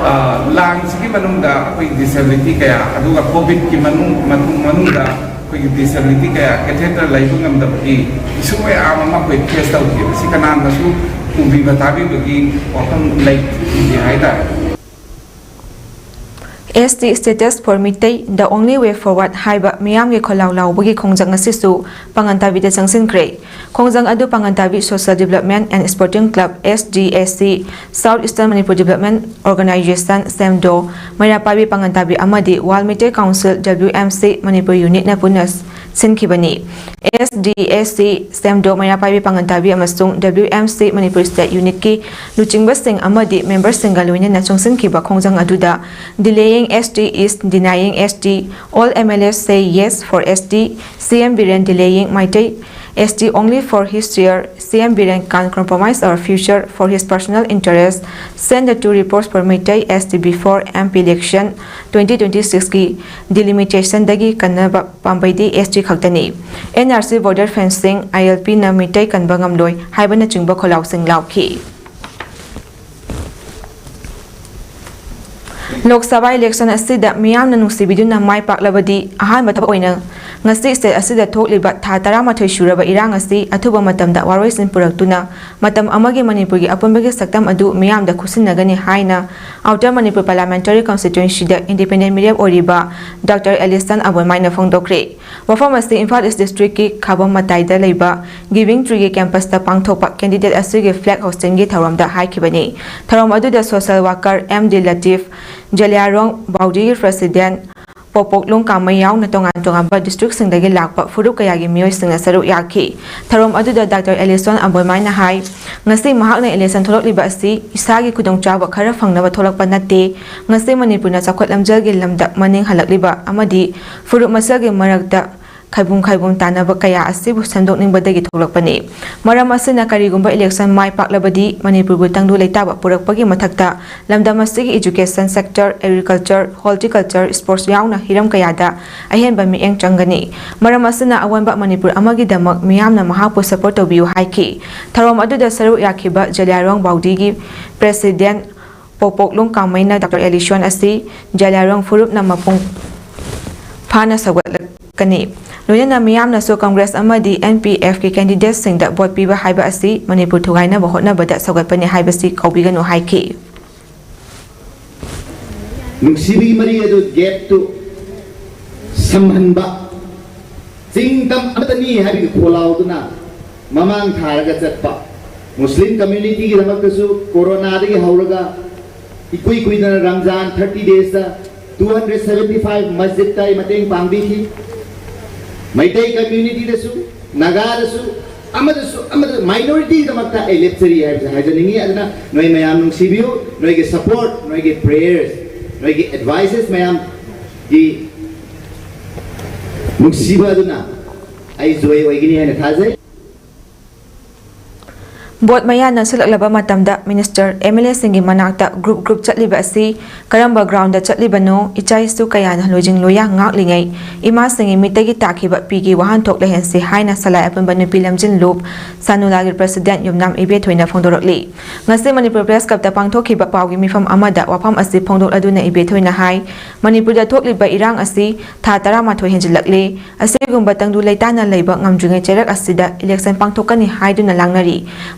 ꯑ, ꯂꯥꯟꯁꯤꯒꯤ ꯃꯅꯨꯡꯗ ꯑꯩꯈꯣꯏ ꯗꯤꯁꯦꯕꯤꯂꯤꯇꯤ ꯀꯌꯥ, ꯑꯗꯨꯒ ꯀꯣꯚꯤꯗꯀꯤ ꯃꯅꯨꯡ, ꯃꯇꯨꯡ ꯃꯅꯨꯡꯗ ꯑꯩꯈꯣꯏꯒꯤ ꯗꯤꯁꯦꯕꯤꯂꯤꯇꯤ ꯀꯌꯥ, ꯀꯦꯊꯦꯇꯔ ꯂꯩꯕ ꯉꯝꯗꯕꯒꯤ ꯏꯁꯨ ꯃꯌꯥꯝ ꯑꯃ ꯑꯩꯈꯣꯏ ꯐꯦꯁ ꯇꯧꯈꯤꯕ꯫ ꯁꯤ ꯀꯅꯥꯅꯁꯨ ꯎꯕꯤꯕ ꯇꯥꯕꯤꯕꯒꯤ ꯋꯥꯐꯝ ꯂꯩꯇꯦ ꯍꯥꯏꯇꯥꯔꯦ꯫ S T status for Meitei, the only way forward ꯍꯥꯏꯕ ꯃꯤꯌꯥꯝꯒꯤ ꯈꯣꯜꯂꯥꯎ ꯂꯥꯎꯕꯒꯤ ꯈꯣꯡꯖꯪ ꯑꯁꯤꯁꯨ ꯄꯥꯉꯟ ꯇꯥꯕꯤꯗ ꯆꯪꯁꯤꯟꯈ꯭ꯔꯦ꯫ ꯈꯣꯡꯖꯪ ꯑꯗꯨ ꯄꯥꯉꯟ ꯇꯥꯕꯤ Social Development and Sporting Club, S D S C, South Eastern Manipur Development Organization, ꯁꯦꯝꯗꯣ, ꯃꯩꯔꯥ ꯄꯥꯏꯕꯤ ꯄꯥꯉꯟ ꯇꯥꯕꯤ ꯑꯃꯗꯤ World Meitei Council, W M C, Manipur Unitꯅ ꯄꯨꯟꯅ ꯁꯤꯟꯈꯤꯕꯅꯤ꯫ S D S C, ꯁꯦꯝꯗꯣ, ꯃꯩꯔꯥ ꯄꯥꯏꯕꯤ ꯄꯥꯉꯟ ꯇꯥꯕꯤ ꯑꯃꯁꯨꯡ W M C Manipur State Unitꯀꯤ ꯂꯨꯆꯤꯡꯕꯁꯤꯡ ꯑꯃꯗꯤ ꯃꯦꯝꯕꯔꯁꯤꯡꯒ ꯂꯣꯏꯅꯅ ꯆꯪꯁꯤꯟꯈꯤꯕ ꯈꯣꯡꯖꯪ ꯑꯗꯨꯗ Delaying S T is denying S T, all M L As say yes for S T, C M Biren delaying Meitei S T only for his share, C M Biren can't compromise our future for his personal interest, send the two reports for Meitei S T before M P election twenty twenty-sixꯀꯤ delimitationꯗꯒꯤ ꯀꯟꯅꯕ ꯄꯥꯝꯕꯩꯗꯤ S T ꯈꯛꯇꯅꯤ꯫ N R C, border fencing, I L Pꯅ Meitei ꯀꯟꯕ ꯉꯝꯂꯣꯏ ꯍꯥꯏꯕꯅꯆꯤꯡꯕ ꯈꯣꯜꯂꯥꯎꯁꯤꯡ ꯂꯥꯎꯈꯤ꯫ Lok Sabha election ꯑꯁꯤꯗ ꯃꯤꯌꯥꯝꯅ ꯅꯨꯡꯁꯤꯕꯤꯗꯨꯅ ꯃꯥꯏ ꯄꯥꯛꯂꯕꯗꯤ ꯑꯍꯥꯟꯕ ꯊꯕꯛ ꯑꯣꯏꯅ ꯉꯁꯤ state ꯑꯁꯤꯗ ꯊꯣꯛꯂꯤꯕ ꯊꯥ ꯇꯔꯥꯃꯥꯊꯣꯏ ꯁꯨꯔꯕ ꯏꯔꯥꯡ ꯑꯁꯤ ꯑꯊꯨꯕ ꯃꯇꯝꯗ ꯋꯥꯔꯣꯏꯁꯤꯟ ꯄꯨꯔꯛꯇꯨꯅ ꯃꯇꯝ ꯑꯃꯒꯤ ꯃꯅꯤꯄꯨꯔꯒꯤ ꯑꯄꯨꯟꯕꯒꯤ ꯁꯛꯇꯝ ꯑꯗꯨ ꯃꯤꯌꯥꯝꯗ ꯈꯨꯠꯁꯤꯟꯅꯒꯅꯤ ꯍꯥꯏꯅ Outer Manipur Parliamentary Constituencyꯗ independent ꯃꯤꯔꯦꯞ ꯑꯣꯏꯔꯤꯕ Doctor Ellison Abonmaiꯅ ꯐꯣꯡꯗꯣꯛꯈ꯭ꯔꯦ꯫ ꯋꯥꯐꯝ ꯑꯁꯤ ꯏꯝꯐꯥꯜ East Districtꯀꯤ ꯈꯥꯕꯝ ꯃꯇꯥꯏꯗ ꯂꯩꯕ Giving Treeꯒꯤ campusꯇ ꯄꯥꯡꯊꯣꯛꯄ candidate ꯑꯁꯤꯒꯤ flag hoistingꯒꯤ ꯊꯧꯔꯝꯗ ꯍꯥꯏꯈꯤꯕꯅꯤ꯫ ꯊꯧꯔꯝ ꯑꯗꯨꯗ social worker M D Latif, ꯖꯂꯤꯌꯥꯔꯣꯡ ꯕꯥꯎꯗꯤꯒꯤ president ꯄꯣꯄꯣꯛꯂꯣꯡ ꯀꯥꯃꯩ ꯌꯥꯎꯅ ꯇꯣꯉꯥꯟ ꯇꯣꯉꯥꯟꯕ districtꯁꯤꯡꯗꯒꯤ ꯂꯥꯛꯄ ꯐꯨꯔꯨꯞ ꯀꯌꯥꯒꯤ ꯃꯤꯑꯣꯏꯁꯤꯡꯅ ꯁꯔꯨꯛ ꯌꯥꯈꯤ꯫ ꯊꯧꯔꯝ ꯑꯗꯨꯗ ꯗꯥꯛꯇꯔ ꯑꯦꯂꯤꯁꯣꯟ ꯑꯕꯣꯏꯃꯥꯏꯅ ꯍꯥꯏ, ꯉꯁꯤ ꯃꯍꯥꯛꯅ election ꯊꯣꯛꯂꯛꯂꯤꯕ ꯑꯁꯤ ꯏꯁꯥꯒꯤ ꯈꯨꯗꯣꯡꯆꯥꯕ ꯈꯔ ꯐꯪꯅꯕ ꯊꯣꯛꯂꯛꯄ ꯅꯠꯇꯦ꯫ ꯉꯁꯤ ꯃꯅꯤꯄꯨꯔꯅ ꯆꯥꯎꯈꯠ ꯂꯝꯖꯦꯜꯒꯤ ꯂꯝꯗ ꯃꯅꯤꯡ ꯍꯜꯂꯛꯂꯤꯕ ꯑꯃꯗꯤ ꯐꯨꯔꯨꯞ ꯃꯁꯦꯜꯒꯤ ꯃꯔꯛꯇ ꯈꯥꯏꯕꯨꯝ ꯈꯥꯏꯕꯨꯝ ꯇꯥꯟꯅꯕ ꯀꯌꯥ ꯑꯁꯤꯕꯨ ꯁꯦꯝꯗꯣꯛꯅꯤꯡꯕꯗꯒꯤ ꯊꯣꯛꯂꯛꯄꯅꯤ꯫ ꯃꯔꯝ ꯑꯁꯤꯅ ꯀꯔꯤꯒꯨꯝꯕ election ꯃꯥꯏ ꯄꯥꯛꯂꯕꯗꯤ ꯃꯅꯤꯄꯨꯔꯕꯨ ꯇꯪꯗꯨ ꯂꯩꯇꯥꯕ ꯄꯨꯔꯛꯄꯒꯤ ꯃꯊꯛꯇ ꯂꯝꯗꯝ ꯑꯁꯤꯒꯤ education sector, agriculture, horticulture, sports ꯌꯥꯎꯅ ꯍꯤꯔꯝ ꯀꯌꯥꯗ ꯑꯍꯦꯟꯕ ꯃꯤꯠꯌꯦꯡ ꯆꯪꯒꯅꯤ꯫ ꯃꯔꯝ ꯑꯁꯤꯅ ꯑꯑꯣꯟꯕ ꯃꯅꯤꯄꯨꯔ ꯑꯃꯒꯤꯗꯃꯛ ꯃꯤꯌꯥꯝꯅ ꯃꯍꯥꯛꯄꯨ support ꯇꯧꯕꯤꯌꯨ ꯍꯥꯏꯈꯤ꯫ ꯊꯧꯔꯝ ꯑꯗꯨꯗ ꯁꯔꯨꯛ ꯌꯥꯈꯤꯕ ꯖꯂꯤꯌꯥꯔꯣꯡ ꯕꯥꯎꯗꯤꯒꯤ president ꯄꯣꯄꯣꯛꯂꯨꯡ ꯀꯥꯃꯩꯅ ꯗꯥꯛꯇꯔ ꯑꯦꯂꯤꯁꯣꯟ ꯑꯁꯤ ꯖꯂꯤꯌꯥꯔꯣꯡ ꯐꯨꯔꯨꯞꯅ ꯃꯄꯨꯡ ꯐꯥꯅ ꯁꯧꯒꯠꯂꯛꯀꯅꯤ꯫ ꯂꯣꯏꯅꯅ ꯃꯤꯌꯥꯝꯅꯁꯨ ꯀꯪꯒ꯭ꯔꯦꯁ ꯑꯃꯗꯤ NPFꯀꯤ candidateꯁꯤꯡꯗ vote ꯄꯤꯕ ꯍꯥꯏꯕ ꯑꯁꯤ ꯃꯅꯤꯄꯨꯔ ꯊꯨꯒꯥꯏꯅꯕ ꯍꯣꯠꯅꯕꯗ ꯁꯧꯒꯠꯄꯅꯤ ꯍꯥꯏꯕꯁꯤ ꯀꯥꯎꯕꯤꯒꯅꯨ ꯍꯥꯏꯈꯤ꯫ ꯅꯨꯡꯁꯤꯕꯒꯤ ꯃꯔꯤ ꯑꯗꯨ gapꯇꯨ ꯁꯝꯍꯟꯕ, ꯆꯤꯡ ꯇꯝ ꯑꯃꯠꯇꯅꯤ ꯍꯥꯏꯕꯒꯤ ꯈꯣꯜꯂꯥꯎꯗꯨꯅ ꯃꯃꯥꯡ ꯊꯥꯔꯒ ꯆꯠꯄ, ꯃꯨꯁꯂꯤꯝ communityꯒꯤꯗꯃꯛꯇꯁꯨ ꯀꯣꯔꯣꯅꯥꯗꯒꯤ ꯍꯧꯔꯒ ꯏꯀꯨꯏ ꯀꯨꯏꯗꯅ Ramzan thirty daysꯇ two hundred seventy five ꯃꯁꯖꯤꯗꯇ ꯑꯩ ꯃꯇꯦꯡ ꯄꯥꯡꯕꯤꯈꯤ꯫ ꯃꯩꯇꯩ communityꯗꯁꯨ, ꯅꯥꯒꯥꯗꯁꯨ, ꯑꯃꯗꯁꯨ ꯑꯃꯗ minorityꯒꯤꯗꯃꯛꯇ ꯑꯩ ꯂꯦꯞꯆꯔꯤ ꯍꯥꯏꯕꯁꯦ ꯍꯥꯏꯖꯅꯤꯡꯉꯤ꯫ ꯑꯗꯨꯅ ꯅꯣꯏ ꯃꯌꯥꯝ ꯅꯨꯡꯁꯤꯕꯤꯌꯨ, ꯅꯣꯏꯒꯤ support, ꯅꯣꯏꯒꯤ prayers, ꯅꯣꯏꯒꯤ advices ꯃꯌꯥꯝꯒꯤ ꯅꯨꯡꯁꯤꯕ ꯑꯗꯨꯅ ꯑꯩ ꯖꯣꯏ ꯑꯣꯏꯒꯅꯤ ꯍꯥꯏꯅ ꯊꯥꯖꯩ꯫ Vote ꯃꯌꯥ ꯅꯛꯁꯤꯜꯂꯛꯂꯕ ꯃꯇꯝꯗ minister, MLAꯁꯤꯡꯒꯤ ꯃꯅꯥꯛꯇ group group ꯆꯠꯂꯤꯕ ꯑꯁꯤ ꯀꯔꯝꯕ groundꯗ ꯆꯠꯂꯤꯕꯅꯣ? ꯏꯆꯥ ꯏꯁꯨ ꯀꯌꯥꯅ ꯂꯣꯏꯖꯤꯡ ꯂꯣꯏꯌꯥ ꯉꯥꯛꯂꯤꯉꯩ ꯏꯃꯥꯁꯤꯡꯒꯤ ꯃꯤꯠꯇꯒꯤ ꯇꯥꯈꯤꯕ ꯄꯤꯒꯤ ꯋꯥꯍꯟꯊꯣꯛ ꯂꯩꯍꯟꯁꯤ ꯍꯥꯏꯅ ꯁꯂꯥꯏ ꯑꯄꯨꯟꯕ ꯅꯨꯄꯤ ꯂꯝꯖꯤꯡ ꯂꯨꯞ ꯁꯥꯅꯨꯂꯥꯒꯤ president ꯌꯨꯝꯅꯥꯝ ꯏꯕꯦꯊꯣꯏꯅ ꯐꯣꯡꯗꯣꯔꯛꯂꯤ꯫ ꯉꯁꯤ ꯃꯅꯤꯄꯨꯔ Press Clubꯇ ꯄꯥꯡꯊꯣꯛꯈꯤꯕ ꯄꯥꯎꯒꯤ ꯃꯤꯐꯝ ꯑꯃꯗ ꯋꯥꯐꯝ ꯑꯁꯤ ꯐꯣꯡꯗꯣꯛꯂꯗꯨꯅ ꯏꯕꯦꯊꯣꯏꯅ ꯍꯥꯏ, ꯃꯅꯤꯄꯨꯔꯗ ꯊꯣꯛꯂꯤꯕ ꯏꯔꯥꯡ ꯑꯁꯤ ꯊꯥ ꯇꯔꯥꯃꯥꯊꯣꯏ ꯍꯦꯟꯖꯤꯜꯂꯛꯂꯦ꯫ ꯑꯁꯤꯒꯨꯝꯕ ꯇꯪꯗꯨ ꯂꯩꯇꯥꯅ ꯂꯩꯕ ꯉꯝꯗ꯭ꯔꯤꯉꯩ ꯆꯩꯔꯛ ꯑꯁꯤꯗ election ꯄꯥꯡꯊꯣꯛꯀꯅꯤ ꯍꯥꯏꯗꯨꯅ ꯂꯥꯡꯅꯔꯤ꯫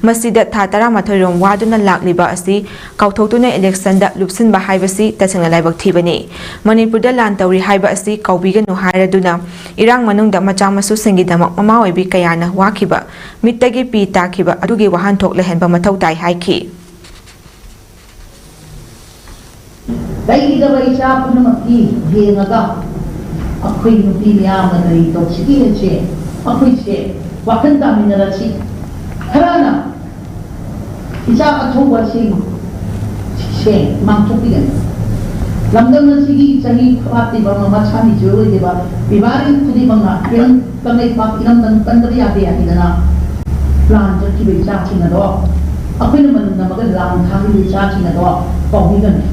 ꯃꯁꯤꯗ ꯊꯥ ꯇꯔꯥꯃꯥꯊꯣꯏ ꯔꯣꯝ ꯋꯥꯗꯨꯅ ꯂꯥꯛꯂꯤꯕ ꯑꯁꯤ ꯀꯥꯎꯊꯣꯛꯇꯨꯅ electionꯗ ꯂꯨꯞꯁꯤꯟꯕ ꯍꯥꯏꯕꯁꯤ ꯇꯁꯦꯡꯅ ꯂꯥꯏꯕꯛ ꯊꯤꯕꯅꯤ꯫ ꯃꯅꯤꯄꯨꯔꯗ ꯂꯥꯟ ꯇꯧꯔꯤ ꯍꯥꯏꯕ ꯑꯁꯤ ꯀꯥꯎꯕꯤꯒꯅꯨ ꯍꯥꯏꯔꯗꯨꯅ ꯏꯔꯥꯡ ꯃꯅꯨꯡꯗ ꯃꯆꯥ ꯃꯁꯨꯁꯤꯡꯒꯤꯗꯃꯛ ꯃꯃꯥ ꯑꯣꯏꯕꯤ ꯀꯌꯥꯅ ꯋꯥꯈꯤꯕ, ꯃꯤꯠꯇꯒꯤ ꯄꯤ ꯇꯥꯈꯤꯕ ꯑꯗꯨꯒꯤ ꯋꯥꯍꯟꯊꯣꯛ ꯂꯩꯍꯟꯕ ꯃꯊꯧ ꯇꯥꯏ ꯍꯥꯏꯈꯤ꯫ ꯂꯩꯈꯤꯗꯕ ꯏꯆꯥ ꯄꯨꯝꯅꯃꯛꯀꯤ ꯌꯦꯡꯉꯒ ꯑꯩꯈꯣꯏ ꯅꯨꯄꯤ ꯃꯌꯥꯝꯅ ꯀꯔꯤ ꯇꯧꯁꯤꯒꯦ ꯍꯥꯏꯁꯦ ꯑꯩꯈꯣꯏꯁꯦ ꯋꯥꯈꯜ ꯇꯥꯃꯤꯟꯅꯔꯁꯤ꯫ ꯈꯔꯅ ꯏꯆꯥ ꯑꯊꯧꯕꯁꯤꯡ ꯁꯦ ꯃꯥꯡꯊꯣꯛꯄꯤꯒꯅꯤ꯫ ꯂꯝꯗꯝ ꯑꯁꯤꯒꯤ ꯆꯍꯤ ꯐꯥꯠꯇ꯭ꯔꯤꯕ ꯃꯃꯥ ꯁꯥꯃꯤꯁꯨ ꯑꯣꯏꯔꯤꯕ ꯕꯤꯕꯥꯔꯤ ꯈꯨꯗꯤꯡꯃꯛꯅ ꯏꯔꯝ ꯀꯪꯂꯩꯄꯥꯛ ꯏꯔꯝꯗꯝ ꯀꯟꯗꯕ ꯌꯥꯗꯦ ꯍꯥꯏꯗꯅ ꯄ꯭ꯂꯥꯟ ꯆꯠꯈꯤꯕ ꯏꯆꯥꯁꯤꯡ ꯑꯗꯣ ꯑꯩꯈꯣꯏꯅ ꯃꯅꯝ ꯅꯝꯃꯒ ꯂꯥꯡ ꯊꯥꯈꯤꯕ ꯏꯆꯥꯁꯤꯡ ꯑꯗꯣ ꯀꯥꯎꯕꯤꯒꯅꯤ꯫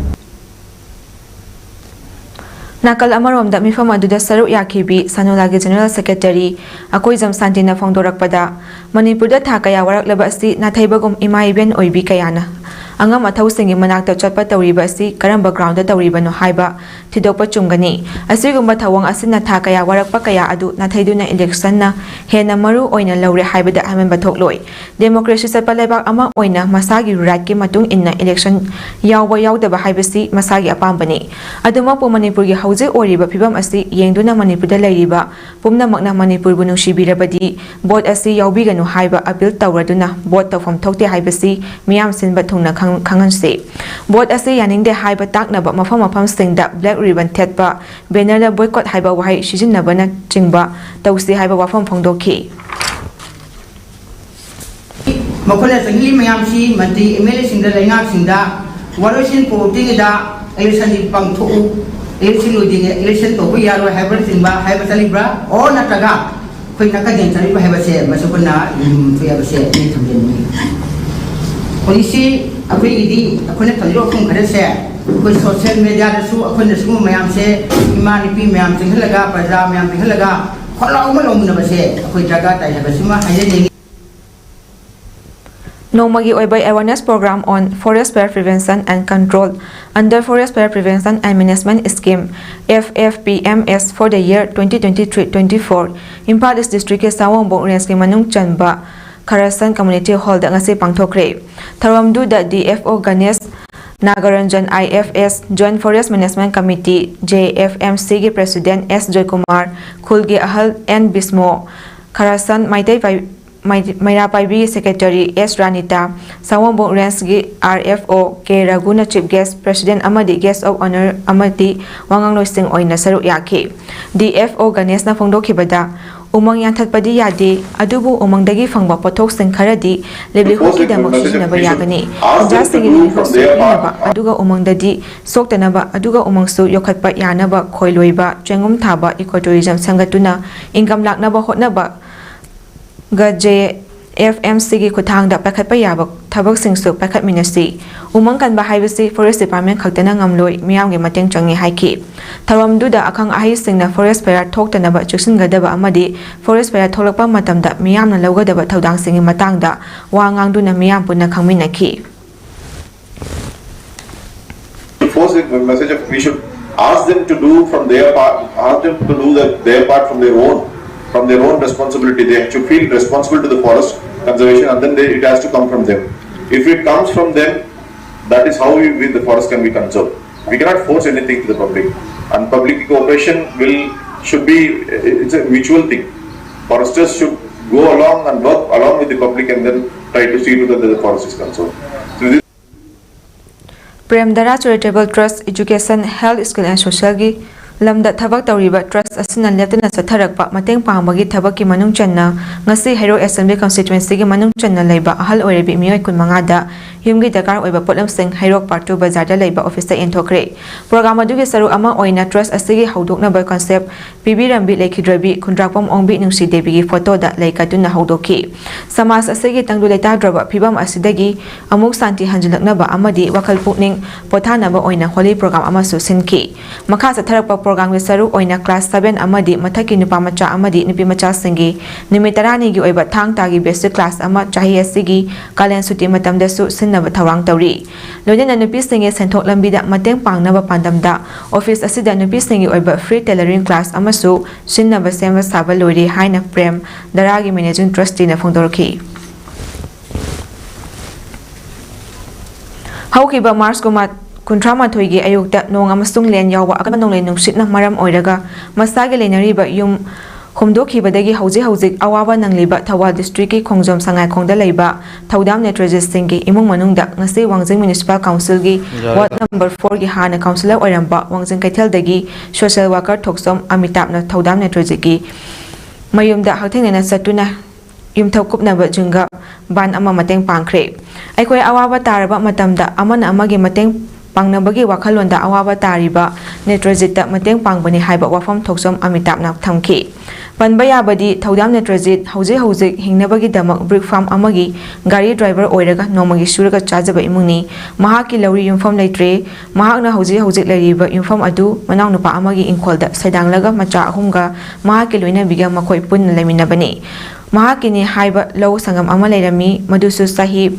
ꯅꯥꯀꯜ ꯑꯃꯔꯣꯝꯗ ꯃꯤꯐꯝ ꯑꯗꯨꯗ ꯁꯔꯨꯛ ꯌꯥꯈꯤꯕꯤ ꯁꯅꯣꯂꯥꯒꯤ ꯖꯦꯅꯔꯦꯜ ꯁꯦꯀ꯭ꯔꯦꯇꯔꯤ ꯑꯀꯣꯏꯖꯝ ꯁꯥꯟꯇꯤꯅ ꯐꯣꯡꯗꯣꯔꯛꯄꯗ, ꯃꯅꯤꯄꯨꯔꯗ ꯊꯥ ꯀꯌꯥ ꯋꯥꯔꯛꯂꯕ ꯑꯁꯤ ꯅꯥꯊꯩꯕꯒꯨꯝ ꯏꯃꯥ ꯏꯕꯦꯟ ꯑꯣꯏꯕꯤ ꯀꯌꯥꯅ ꯑꯉꯝ ꯑꯊꯧꯁꯤꯡꯒꯤ ꯃꯅꯥꯛꯇ ꯆꯠꯄ ꯇꯧꯔꯤꯕ ꯑꯁꯤ ꯀꯔꯝꯕ ꯒ꯭ꯔꯥꯎꯟꯗ ꯇꯧꯔꯤꯕꯅꯣ ꯍꯥꯏꯕ ꯊꯤꯗꯣꯛꯄ ꯆꯨꯝꯒꯅꯤ꯫ ꯑꯁꯤꯒꯨꯝꯕ ꯊꯧꯑꯣꯡ ꯑꯁꯤꯅ ꯊꯥ ꯀꯌꯥ ꯋꯥꯔꯛꯄ ꯀꯌꯥ ꯑꯗꯨ ꯅꯥꯊꯩꯗꯨꯅ ꯏꯂꯦꯛꯁꯟꯅ ꯍꯦꯟꯅ ꯃꯔꯨ ꯑꯣꯏꯅ ꯂꯧꯔꯦ ꯍꯥꯏꯕꯗ ꯑꯍꯦꯟꯕ ꯊꯣꯛꯂꯣꯏ꯫ ꯗꯦꯃꯣꯀ꯭ꯔꯦꯁꯤ ꯆꯠꯄ ꯂꯩꯕꯥꯛ ꯑꯃ ꯑꯣꯏꯅ ꯃꯁꯥꯒꯤ ꯔꯥꯏꯠꯀꯤ ꯃꯇꯨꯡ ꯏꯟꯅ ꯏꯂꯦꯛꯁꯟ ꯌꯥꯎꯕ ꯌꯥꯎꯗꯕ ꯍꯥꯏꯕꯁꯤ ꯃꯁꯥꯒꯤ ꯑꯄꯥꯝꯕꯅꯤ꯫ ꯑꯗꯨꯃꯛꯄꯨ ꯃꯅꯤꯄꯨꯔꯒꯤ ꯍꯧꯖꯤꯛ ꯑꯣꯏꯔꯤꯕ ꯐꯤꯕꯝ ꯑꯁꯤ ꯌꯦꯡꯗꯨꯅ ꯃꯅꯤꯄꯨꯔꯗ ꯂꯩꯔꯤꯕ ꯄꯨꯝꯅꯃꯛꯅ ꯃꯅꯤꯄꯨꯔꯕꯨ ꯅꯨꯡꯁꯤꯕꯤꯔꯕꯗꯤ ꯚꯣꯠ ꯑꯁꯤ ꯌꯥꯎꯕꯤꯒꯅꯨ ꯍꯥꯏꯕ ꯑꯄꯤꯜ ꯇꯧꯔꯗꯨꯅ ꯚꯣꯠ ꯇꯧꯐꯝ ꯊꯣꯛꯇꯦ ꯍꯥꯏꯕꯁꯤ ꯃꯤꯌꯥꯝ ꯁꯤꯟꯕ ꯊꯨꯡꯅ ꯈꯪ-, ꯈꯪꯍꯟꯁꯤ꯫ ꯚꯣꯠ ꯑꯁꯤ ꯌꯥꯅꯤꯡꯗꯦ ꯍꯥꯏꯕ ꯇꯥꯛꯅꯕ ꯃꯐꯝ ꯃꯐꯝꯁꯤꯡꯗ ꯕ꯭ꯂꯦꯛ ꯔꯤꯕꯟ ꯊꯦꯠꯄ, ꯕꯦꯅꯔꯗ ꯕꯣꯏꯀꯣꯠ ꯍꯥꯏꯕ ꯋꯥꯍꯩ ꯁꯤꯖꯤꯟꯅꯕꯅꯆꯤꯡꯕ ꯇꯧꯁꯤ ꯍꯥꯏꯕ ꯋꯥꯐꯝ ꯐꯣꯡꯗꯣꯛꯈꯤ꯫ ꯃꯈꯣꯏꯅ ꯆꯪꯂꯤ ꯃꯌꯥꯝꯁꯤ ꯃꯟꯇ꯭ꯔꯤ ꯑꯦꯝ ꯑꯦꯜ ꯑꯦꯁꯤꯡꯗ, ꯂꯩꯉꯥꯛꯁꯤꯡꯗ ꯋꯥꯔꯣꯏꯁꯤꯟ ꯄꯨꯔꯛꯇ꯭ꯔꯤꯉꯩꯗ ꯏꯂꯦꯛꯁꯟꯁꯤ ꯄꯥꯡꯊꯣꯛꯎ, ꯏꯂꯦꯛꯁꯟ ꯂꯣꯏꯗ꯭ꯔꯤꯉꯩ ꯏꯂꯦꯛꯁꯟ ꯇꯧꯕ ꯌꯥꯔꯣꯏ ꯍꯥꯏꯕꯅꯆꯤꯡꯕ ꯍꯥꯏꯕ ꯆꯠꯂꯤꯕ꯭ꯔꯥ? ꯑꯣꯔ ꯅꯠꯇ꯭ꯔꯒ ꯑꯩꯈꯣꯏ ꯅꯥꯀꯟ ꯌꯦꯡ ꯆꯠꯂꯤꯕ ꯍꯥꯏꯕꯁꯦ ꯃꯁꯤ ꯑꯩꯈꯣꯏꯅ ꯌꯦꯡꯊꯣꯛꯑꯦ ꯍꯥꯏꯕꯁꯦ ꯑꯩ ꯊꯝꯖꯅꯤꯡꯉꯤ꯫ ꯍꯧꯖꯤꯛꯁꯤ ꯑꯩꯈꯣꯏꯒꯤꯗꯤ ꯑꯩꯈꯣꯏꯅ ꯊꯝꯖꯔꯤꯕ ꯋꯥꯐꯝ ꯈꯔꯁꯦ ꯑꯩꯈꯣꯏ ꯁꯣꯁꯤꯌꯦꯜ ꯃꯦꯗꯤꯌꯥꯗꯁꯨ ꯑꯩꯈꯣꯏꯅ ꯁꯤꯒꯨꯝꯕ ꯃꯌꯥꯝꯁꯦ ꯏꯃꯥ ꯅꯨꯄꯤ ꯃꯌꯥꯝ ꯆꯪꯍꯜꯂꯒ, ꯄ꯭ꯔꯖꯥ ꯃꯌꯥꯝ ꯆꯪꯍꯜꯂꯒ ꯈꯣꯜꯂꯥꯎ ꯑꯃ ꯂꯥꯎꯃꯤꯟꯅꯕꯁꯦ ꯑꯩꯈꯣꯏ ꯗꯔꯀꯥꯔ ꯇꯥꯏ ꯍꯥꯏꯕꯁꯤꯃ ꯍꯥꯏꯖꯅꯤꯡꯉꯤ꯫ ꯅꯣꯡꯃꯒꯤ ꯑꯣꯏꯕ Awareness Program on Forest Fire Prevention and Control under Forest Fire Prevention and Management Scheme, F F P M S, for the year twenty twenty-three twenty-four, Imphal ꯏꯁ ꯗꯤꯁꯇ꯭ꯔꯤꯛꯀꯤ ꯁꯥꯋꯣꯝꯕꯣꯡ ꯔꯦꯟꯖꯀꯤ ꯃꯅꯨꯡ ꯆꯟꯕ ꯈꯔꯁꯟ ꯀꯝꯃ꯭ꯌꯨꯅꯤꯇꯤ ꯍꯣꯜꯗ ꯉꯁꯤ ꯄꯥꯡꯊꯣꯛꯈ꯭ꯔꯦ꯫ ꯊꯧꯔꯝꯗꯨꯗ D F O Ganesh Nagarajan, I F S, Joint Forest Management Committee, J F M C ꯒꯤ president ꯑꯦꯁ ꯖꯣꯏꯀꯨꯃꯥꯔ, ꯈꯨꯜꯒꯤ ꯑꯍꯜ and ꯕꯤꯁꯃꯣ, ꯈꯔꯁꯟ Meitei ꯄꯥꯏ-, ꯃꯩꯔꯥꯄꯥꯏꯕꯤꯒꯤ secretary ꯑꯦꯁ ꯔꯥꯅꯤꯇꯥ, ꯁꯥꯋꯣꯝꯕꯨꯡ ꯔꯦꯟꯖꯀꯤ R F O ꯀꯦ ꯔꯘꯨꯅ chief gas, president ꯑꯃꯗꯤ ꯒꯦꯁ ꯑꯣꯐ ꯑꯣꯅꯔ ꯑꯃꯗꯤ ꯋꯥꯉꯥꯡꯂꯣꯏꯁꯤꯡ ꯑꯣꯏꯅ ꯁꯔꯨꯛ ꯌꯥꯈꯤ꯫ ꯗꯤ ꯑꯦꯐ ꯑꯣ ꯒꯅꯦꯁꯅ ꯐꯣꯡꯗꯣꯛꯈꯤꯕꯗ, ꯎꯃꯪ ꯌꯥꯟꯊꯠꯄꯗꯤ ꯌꯥꯗꯦ, ꯑꯗꯨꯕꯨ ꯎꯃꯪꯗꯒꯤ ꯐꯪꯕ ꯄꯣꯠꯊꯣꯛꯁꯤꯡ ꯈꯔꯗꯤ ꯂꯤꯚꯂꯤꯍꯨꯗꯀꯤꯗꯃꯛ ꯁꯤꯖꯤꯟꯅꯕ ꯌꯥꯒꯅꯤ꯫ ꯈꯨꯟꯖꯥꯁꯤꯡꯒꯤ ꯂꯤꯚꯂꯤꯍꯨꯗꯁꯨ ꯄꯤꯅꯕ, ꯑꯗꯨꯒ ꯎꯃꯪꯗꯗꯤ ꯁꯣꯛꯇꯅꯕ, ꯑꯗꯨꯒ ꯎꯃꯪꯁꯨ ꯌꯣꯛꯈꯠꯄ ꯌꯥꯅꯕ ꯈꯣꯏ ꯂꯣꯏꯕ, ꯆꯦꯡꯒꯨꯝ ꯊꯥꯕ, ꯏꯀꯣ ꯇꯨꯔꯤꯖꯝ ꯁꯦꯝꯒꯠꯇꯨꯅ ꯏꯟꯀꯝ ꯂꯥꯛꯅꯕ ꯍꯣꯠꯅꯕ ꯒ ꯖꯦ ꯑꯦꯐ ꯑꯦꯝ ꯁꯤꯒꯤ ꯈꯨꯠꯊꯥꯡꯗ ꯄꯥꯏꯈꯠꯄ ꯌꯥꯕ ꯊꯕꯛꯁꯤꯡꯁꯨ ꯄꯥꯏꯈꯠꯃꯤꯟꯅꯁꯤ꯫ ꯎꯃꯪ ꯀꯟꯕ ꯍꯥꯏꯕꯁꯤ ꯐꯣꯔꯦꯁ ꯗꯤꯄꯥꯔꯠꯃꯦꯟ ꯈꯛꯇꯅ ꯉꯝꯂꯣꯏ, ꯃꯤꯌꯥꯝꯒꯤ ꯃꯇꯦꯡ ꯆꯪꯏ ꯍꯥꯏꯈꯤ꯫ ꯊꯧꯔꯝꯗꯨꯗ ꯑꯈꯪ ꯑꯍꯩꯁꯤꯡꯅ ꯐꯣꯔꯦꯁ ꯐꯥꯌꯔ ꯊꯣꯛꯇꯅꯕ ꯆꯦꯛꯁꯤꯟꯒꯗꯕ ꯑꯃꯗꯤ ꯐꯣꯔꯦꯁ ꯐꯥꯌꯔ ꯊꯣꯛꯂꯛꯄ ꯃꯇꯝꯗ ꯃꯤꯌꯥꯝꯅ ꯂꯧꯒꯗꯕ ꯊꯧꯗꯥꯡꯁꯤꯡꯒꯤ ꯃꯇꯥꯡꯗ ꯋꯥ ꯉꯥꯡꯗꯨꯅ ꯃꯤꯌꯥꯝ ꯄꯨꯟꯅ ꯈꯪꯃꯤꯟꯅꯈꯤ꯫ Force a message of we should ask them to do from their part, ask them to do the, their part from their own, from their own responsibility. They should feel responsible to the forest conservation, and then they, it has to come from them. If it comes from them, that is how we, we, the forest can be conserved. We cannot force anything to the public, and public cooperation will should be, it's a mutual thing. Foresters should go along and work along with the public and then try to see to that the forest is conserved. So this Prem Dhara charitable trust, education, health, skill and ꯁꯣꯁꯤꯌꯦꯜꯒꯤ ꯂꯝꯗ ꯊꯕꯛ ꯇꯧꯔꯤꯕ ꯇ꯭ꯔꯁ ꯑꯁꯤꯅ ꯂꯦꯞꯇꯅ ꯆꯠꯊꯔꯛꯄ ꯃꯇꯦꯡ ꯄꯥꯡꯕꯒꯤ ꯊꯕꯛꯀꯤ ꯃꯅꯨꯡ ꯆꯟꯅ ꯉꯁꯤ ꯍꯩꯔꯣꯛ ꯑꯦꯁꯦꯝꯕ꯭ꯂꯤ ꯀꯟꯁꯇꯤꯇ꯭ꯋꯦꯟꯁꯤꯒꯤ ꯃꯅꯨꯡ ꯆꯟꯅ ꯂꯩꯕ ꯑꯍꯜ ꯑꯣꯏꯔꯕꯤ ꯃꯤꯑꯣꯏ ꯀꯨꯟꯃꯉꯥꯗ ꯌꯨꯝꯒꯤ ꯗꯔꯀꯥꯔ ꯑꯣꯏꯕ ꯄꯣꯠꯂꯝꯁꯤꯡ ꯍꯩꯔꯣꯛ ꯄꯥꯔꯠ ꯇꯨ ꯕꯖꯥꯔꯗ ꯂꯩꯕ ꯑꯣꯐꯤꯁꯇ ꯌꯦꯟꯊꯣꯛꯈ꯭ꯔꯦ꯫ ꯄ꯭ꯔꯣꯒ꯭ꯔꯥꯝ ꯑꯗꯨꯒꯤ ꯁꯔꯨꯛ ꯑꯃ ꯑꯣꯏꯅ ꯇ꯭ꯔꯁ ꯑꯁꯤꯒꯤ ꯍꯧꯗꯣꯛꯅꯕ ꯀꯟꯁꯦꯞ ꯄꯤꯕꯤꯔꯝꯕꯤ ꯂꯩꯈꯤꯗ꯭ꯔꯕꯤ ꯈꯨꯟꯗ꯭ꯔꯥꯛꯄꯝ ꯑꯣꯡꯕꯤ ꯅꯨꯡꯁꯤ ꯗꯦꯕꯤꯒꯤ ꯐꯣꯇꯣꯗ ꯂꯩ ꯀꯠꯇꯨꯅ ꯍꯧꯗꯣꯛꯈꯤ꯫ ꯁꯃꯥꯖ ꯑꯁꯤꯒꯤ ꯇꯪꯗꯨ ꯂꯩꯇꯥꯗ꯭ꯔꯕ ꯐꯤꯕꯝ ꯑꯁꯤꯗꯒꯤ ꯑꯃꯨꯛ ꯁꯥꯟꯇꯤ ꯍꯟꯖꯤꯜꯂꯛꯅꯕ ꯑꯃꯗꯤ ꯋꯥꯈꯜ ꯄꯨꯛꯅꯤꯡ ꯄꯣꯊꯥꯅꯕ ꯑꯣꯏꯅ ꯍꯣꯂꯤ ꯄ꯭ꯔꯣꯒ꯭ꯔꯥꯝ ꯑꯃꯁꯨ ꯁꯤꯟꯈꯤ꯫ ꯃꯈꯥ ꯆꯠꯊꯔꯛꯄ ꯄ꯭ꯔꯣꯒ꯭ꯔꯥꯝꯒꯤ ꯁꯔꯨꯛ ꯑꯣꯏꯅ ꯀ꯭ꯂꯥꯁ ꯁꯚꯦꯟ ꯑꯃꯗꯤ ꯃꯊꯛꯀꯤ ꯅꯨꯄꯥ ꯃꯆꯥ ꯑꯃꯗꯤ ꯅꯨꯄꯤ ꯃꯆꯥꯁꯤꯡꯒꯤ ꯅꯨꯃꯤꯠ ꯇꯔꯥꯅꯤꯒꯤ ꯑꯣꯏꯕ ꯊꯥꯡ ꯇꯥꯒꯤ ꯕꯦꯁꯤꯛ ꯀ꯭ꯂꯥꯁ ꯑꯃ ꯆꯍꯤ ꯑꯁꯤꯒꯤ ꯀꯥꯂꯦꯟ ꯁꯨꯇꯤ ꯃꯇꯝꯗꯁꯨ ꯁꯤꯟꯅꯕ ꯊꯧꯔꯥꯡ ꯇꯧꯔꯤ꯫ ꯂꯣꯏꯅꯅ ꯅꯨꯄꯤꯁꯤꯡꯒꯤ ꯁꯦꯟꯊꯣꯛ ꯂꯝꯕꯤꯗ ꯃꯇꯦꯡ ꯄꯥꯡꯅꯕ ꯄꯥꯟꯗꯝꯗ ꯑꯣꯐꯤꯁ ꯑꯁꯤꯗ ꯅꯨꯄꯤꯁꯤꯡꯒꯤ ꯑꯣꯏꯕ ꯐ꯭ꯔꯤ ꯇꯦꯂꯔꯤꯡ ꯀ꯭ꯂꯥꯁ ꯑꯃꯁꯨ ꯁꯤꯟꯅꯕ ꯁꯦꯝꯕ ꯁꯥꯕ ꯂꯣꯏꯔꯦ ꯍꯥꯏꯅ ꯄ꯭ꯔꯦꯝ ꯗꯔꯥꯒꯤ ꯃꯦꯅꯦꯖꯤꯡ ꯇ꯭ꯔꯁꯇꯤꯅ ꯐꯣꯡꯗꯣꯔꯛꯈꯤ꯫ ꯍꯧꯈꯤꯕ ꯃꯥꯔꯆ ꯀꯨꯟꯊ꯭ꯔꯥ ꯃꯥꯊꯣꯏꯒꯤ ꯑꯌꯨꯛꯇ ꯅꯣꯡ ꯑꯃꯁꯨꯡ ꯂꯦꯟ ꯌꯥꯎꯕ ꯑꯀꯟꯕ ꯅꯣꯡꯂꯩ ꯅꯨꯡꯁꯤꯠꯅ ꯃꯔꯝ ꯑꯣꯏꯔꯒ ꯃꯁꯥꯒꯤ ꯂꯩꯅꯔꯤꯕ ꯌꯨꯝ ꯍꯨꯝꯗꯣꯛꯈꯤꯕꯗꯒꯤ ꯍꯧꯖꯤꯛ ꯍꯧꯖꯤꯛ ꯑꯋꯥꯕ ꯅꯪꯂꯤꯕ ꯊꯧꯕꯥꯜ district ꯀꯤ ꯈꯣꯡꯖꯣꯝ ꯁꯉꯥꯏꯈꯣꯡꯗ ꯂꯩꯕ ꯊꯧꯗꯥꯝ ꯅꯦꯇ꯭ꯔꯖꯤꯠꯁꯤꯡꯒꯤ ꯏꯃꯨꯡ ꯃꯅꯨꯡꯗ ꯉꯁꯤ ꯋꯥꯡꯖꯤꯡ Municipal Council ꯒꯤ Ward number four ꯒꯤ ꯍꯥꯟꯅ councillor ꯑꯣꯏꯔꯝꯕ ꯋꯥꯡꯖꯤꯡ ꯀꯩꯊꯦꯜꯗꯒꯤ social worker ꯊꯣꯛꯆꯣꯝ ꯑꯃꯤꯇꯥꯞꯅ ꯊꯧꯗꯥꯝ ꯅꯦꯇ꯭ꯔꯖꯤꯠꯀꯤ ꯃꯌꯨꯝꯗ ꯍꯛꯊꯦꯡꯅꯅ ꯆꯠꯇꯨꯅ ꯌꯨꯝꯊꯛ ꯀꯨꯞꯅꯕ ꯖꯤꯡꯒ ꯕꯥꯟ ꯑꯃ ꯃꯇꯦꯡ ꯄꯥꯡꯈ꯭ꯔꯦ꯫ ꯑꯩꯈꯣꯏ ꯑꯋꯥꯕ ꯇꯥꯔꯕ ꯃꯇꯝꯗ ꯑꯃꯅ ꯑꯃꯒꯤ ꯃꯇꯦꯡ ꯄꯥꯡꯅꯕꯒꯤ ꯋꯥꯈꯜꯂꯣꯟꯗ ꯑꯋꯥꯕ ꯇꯥꯔꯤꯕ ꯅꯦꯇ꯭ꯔꯖꯤꯠꯇ ꯃꯇꯦꯡ ꯄꯥꯡꯕꯅꯤ ꯍꯥꯏꯕ ꯋꯥꯐꯝ ꯊꯣꯛꯆꯣꯝ ꯑꯃꯤꯇꯥꯞꯅ ꯊꯝꯈꯤ꯫ ꯄꯟꯕ ꯌꯥꯕꯗꯤ ꯊꯧꯗꯥꯝ ꯅꯦꯇ꯭ꯔꯖꯤꯠ ꯍꯧꯖꯤꯛ ꯍꯧꯖꯤꯛ ꯍꯤꯡꯅꯕꯒꯤꯗꯃꯛ brick farm ꯑꯃꯒꯤ ꯒꯥꯔꯤ driver ꯑꯣꯏꯔꯒ ꯅꯣꯡꯃꯒꯤ ꯁꯨꯔꯒ ꯆꯥꯖꯕ ꯏꯃꯨꯡꯅꯤ꯫ ꯃꯍꯥꯛꯀꯤ ꯂꯧꯔꯤ ꯌꯨꯝꯐꯝ ꯂꯩꯇ꯭ꯔꯦ꯫ ꯃꯍꯥꯛꯅ ꯍꯧꯖꯤꯛ ꯍꯧꯖꯤꯛ ꯂꯩꯔꯤꯕ ꯌꯨꯝꯐꯝ ꯑꯗꯨ ꯃꯅꯥꯎꯅꯨꯄꯥ ꯑꯃꯒꯤ ꯏꯪꯈꯣꯜꯗ ꯁꯩꯗꯥꯡꯂꯒ ꯃꯆꯥ ꯑꯍꯨꯝꯒ ꯃꯍꯥꯛꯀꯤ ꯂꯣꯏꯅꯕꯤꯒ ꯃꯈꯣꯏ ꯄꯨꯟꯅ ꯂꯩꯃꯤꯟꯅꯕꯅꯤ꯫ ꯃꯍꯥꯛꯀꯤꯅꯤ ꯍꯥꯏꯕ ꯂꯧ ꯁꯪꯒꯝ ꯑꯃ ꯂꯩꯔꯝꯃꯤ, ꯃꯗꯨꯁꯨ ꯆꯍꯤ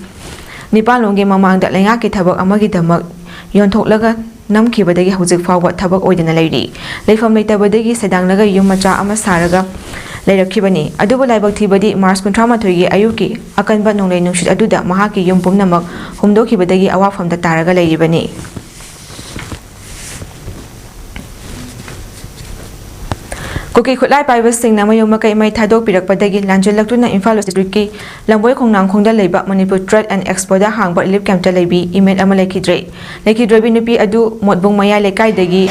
ꯅꯤꯄꯥꯟꯂꯣꯝꯒꯤ ꯃꯃꯥꯡꯗ ꯂꯩꯉꯥꯛꯀꯤ ꯊꯕꯛ ꯑꯃꯒꯤꯗꯃꯛ ꯌꯣꯟꯊꯣꯛꯂꯒ ꯅꯝꯈꯤꯕꯗꯒꯤ ꯍꯧꯖꯤꯛ ꯐꯥꯎꯕ ꯊꯕꯛ ꯑꯣꯏꯗꯅ ꯂꯩꯔꯤ꯫ ꯂꯩꯐꯝ ꯂꯩꯇꯕꯗꯒꯤ ꯁꯩꯗꯥꯡꯂꯒ ꯌꯨꯝ ꯃꯆꯥ ꯑꯃ ꯁꯥꯔꯒ ꯂꯩꯔꯛꯈꯤꯕꯅꯤ꯫ ꯑꯗꯨꯕꯨ ꯂꯥꯏꯕꯛ ꯊꯤꯕꯗꯤ March ꯀꯨꯟꯊ꯭ꯔꯥ ꯃꯥꯊꯣꯏꯒꯤ ꯑꯌꯨꯛꯀꯤ ꯑꯀꯟꯕ ꯅꯣꯡꯂꯩ ꯅꯨꯡꯁꯤꯠ ꯑꯗꯨꯗ ꯃꯍꯥꯛꯀꯤ ꯌꯨꯝ ꯄꯨꯝꯅꯃꯛ ꯍꯨꯝꯗꯣꯛꯈꯤꯕꯗꯒꯤ ꯑꯋꯥꯐꯝꯗ ꯇꯥꯔꯒ ꯂꯩꯔꯤꯕꯅꯤ꯫ ꯀꯨꯀꯤ ꯈꯨꯠꯂꯥꯏ ꯄꯥꯏꯕꯁꯤꯡꯅ ꯃꯌꯨꯝ ꯃꯀꯩ ꯃꯩ ꯊꯥꯗꯣꯛꯄꯤꯔꯛꯄꯗꯒꯤ ꯂꯥꯟꯖꯦꯜꯂꯛꯇꯨꯅ ꯏꯝꯐꯥꯜ West district ꯀꯤ ꯂꯝꯕꯣꯏ ꯈꯣꯡꯅꯥꯡꯈꯣꯡꯗ ꯂꯩꯕ Manipur Trade and Expo ꯗ ꯍꯥꯡꯕ relief camp ꯇ ꯂꯩꯕꯤ inmate ꯑꯃ ꯂꯩꯈꯤꯗ꯭ꯔꯦ꯫ ꯂꯩꯈꯤꯗ꯭ꯔꯕꯤ ꯅꯨꯄꯤ ꯑꯗꯨ ꯃꯣꯠꯕꯨꯡ ꯃꯌꯥꯏ ꯂꯩꯀꯥꯏꯗꯒꯤ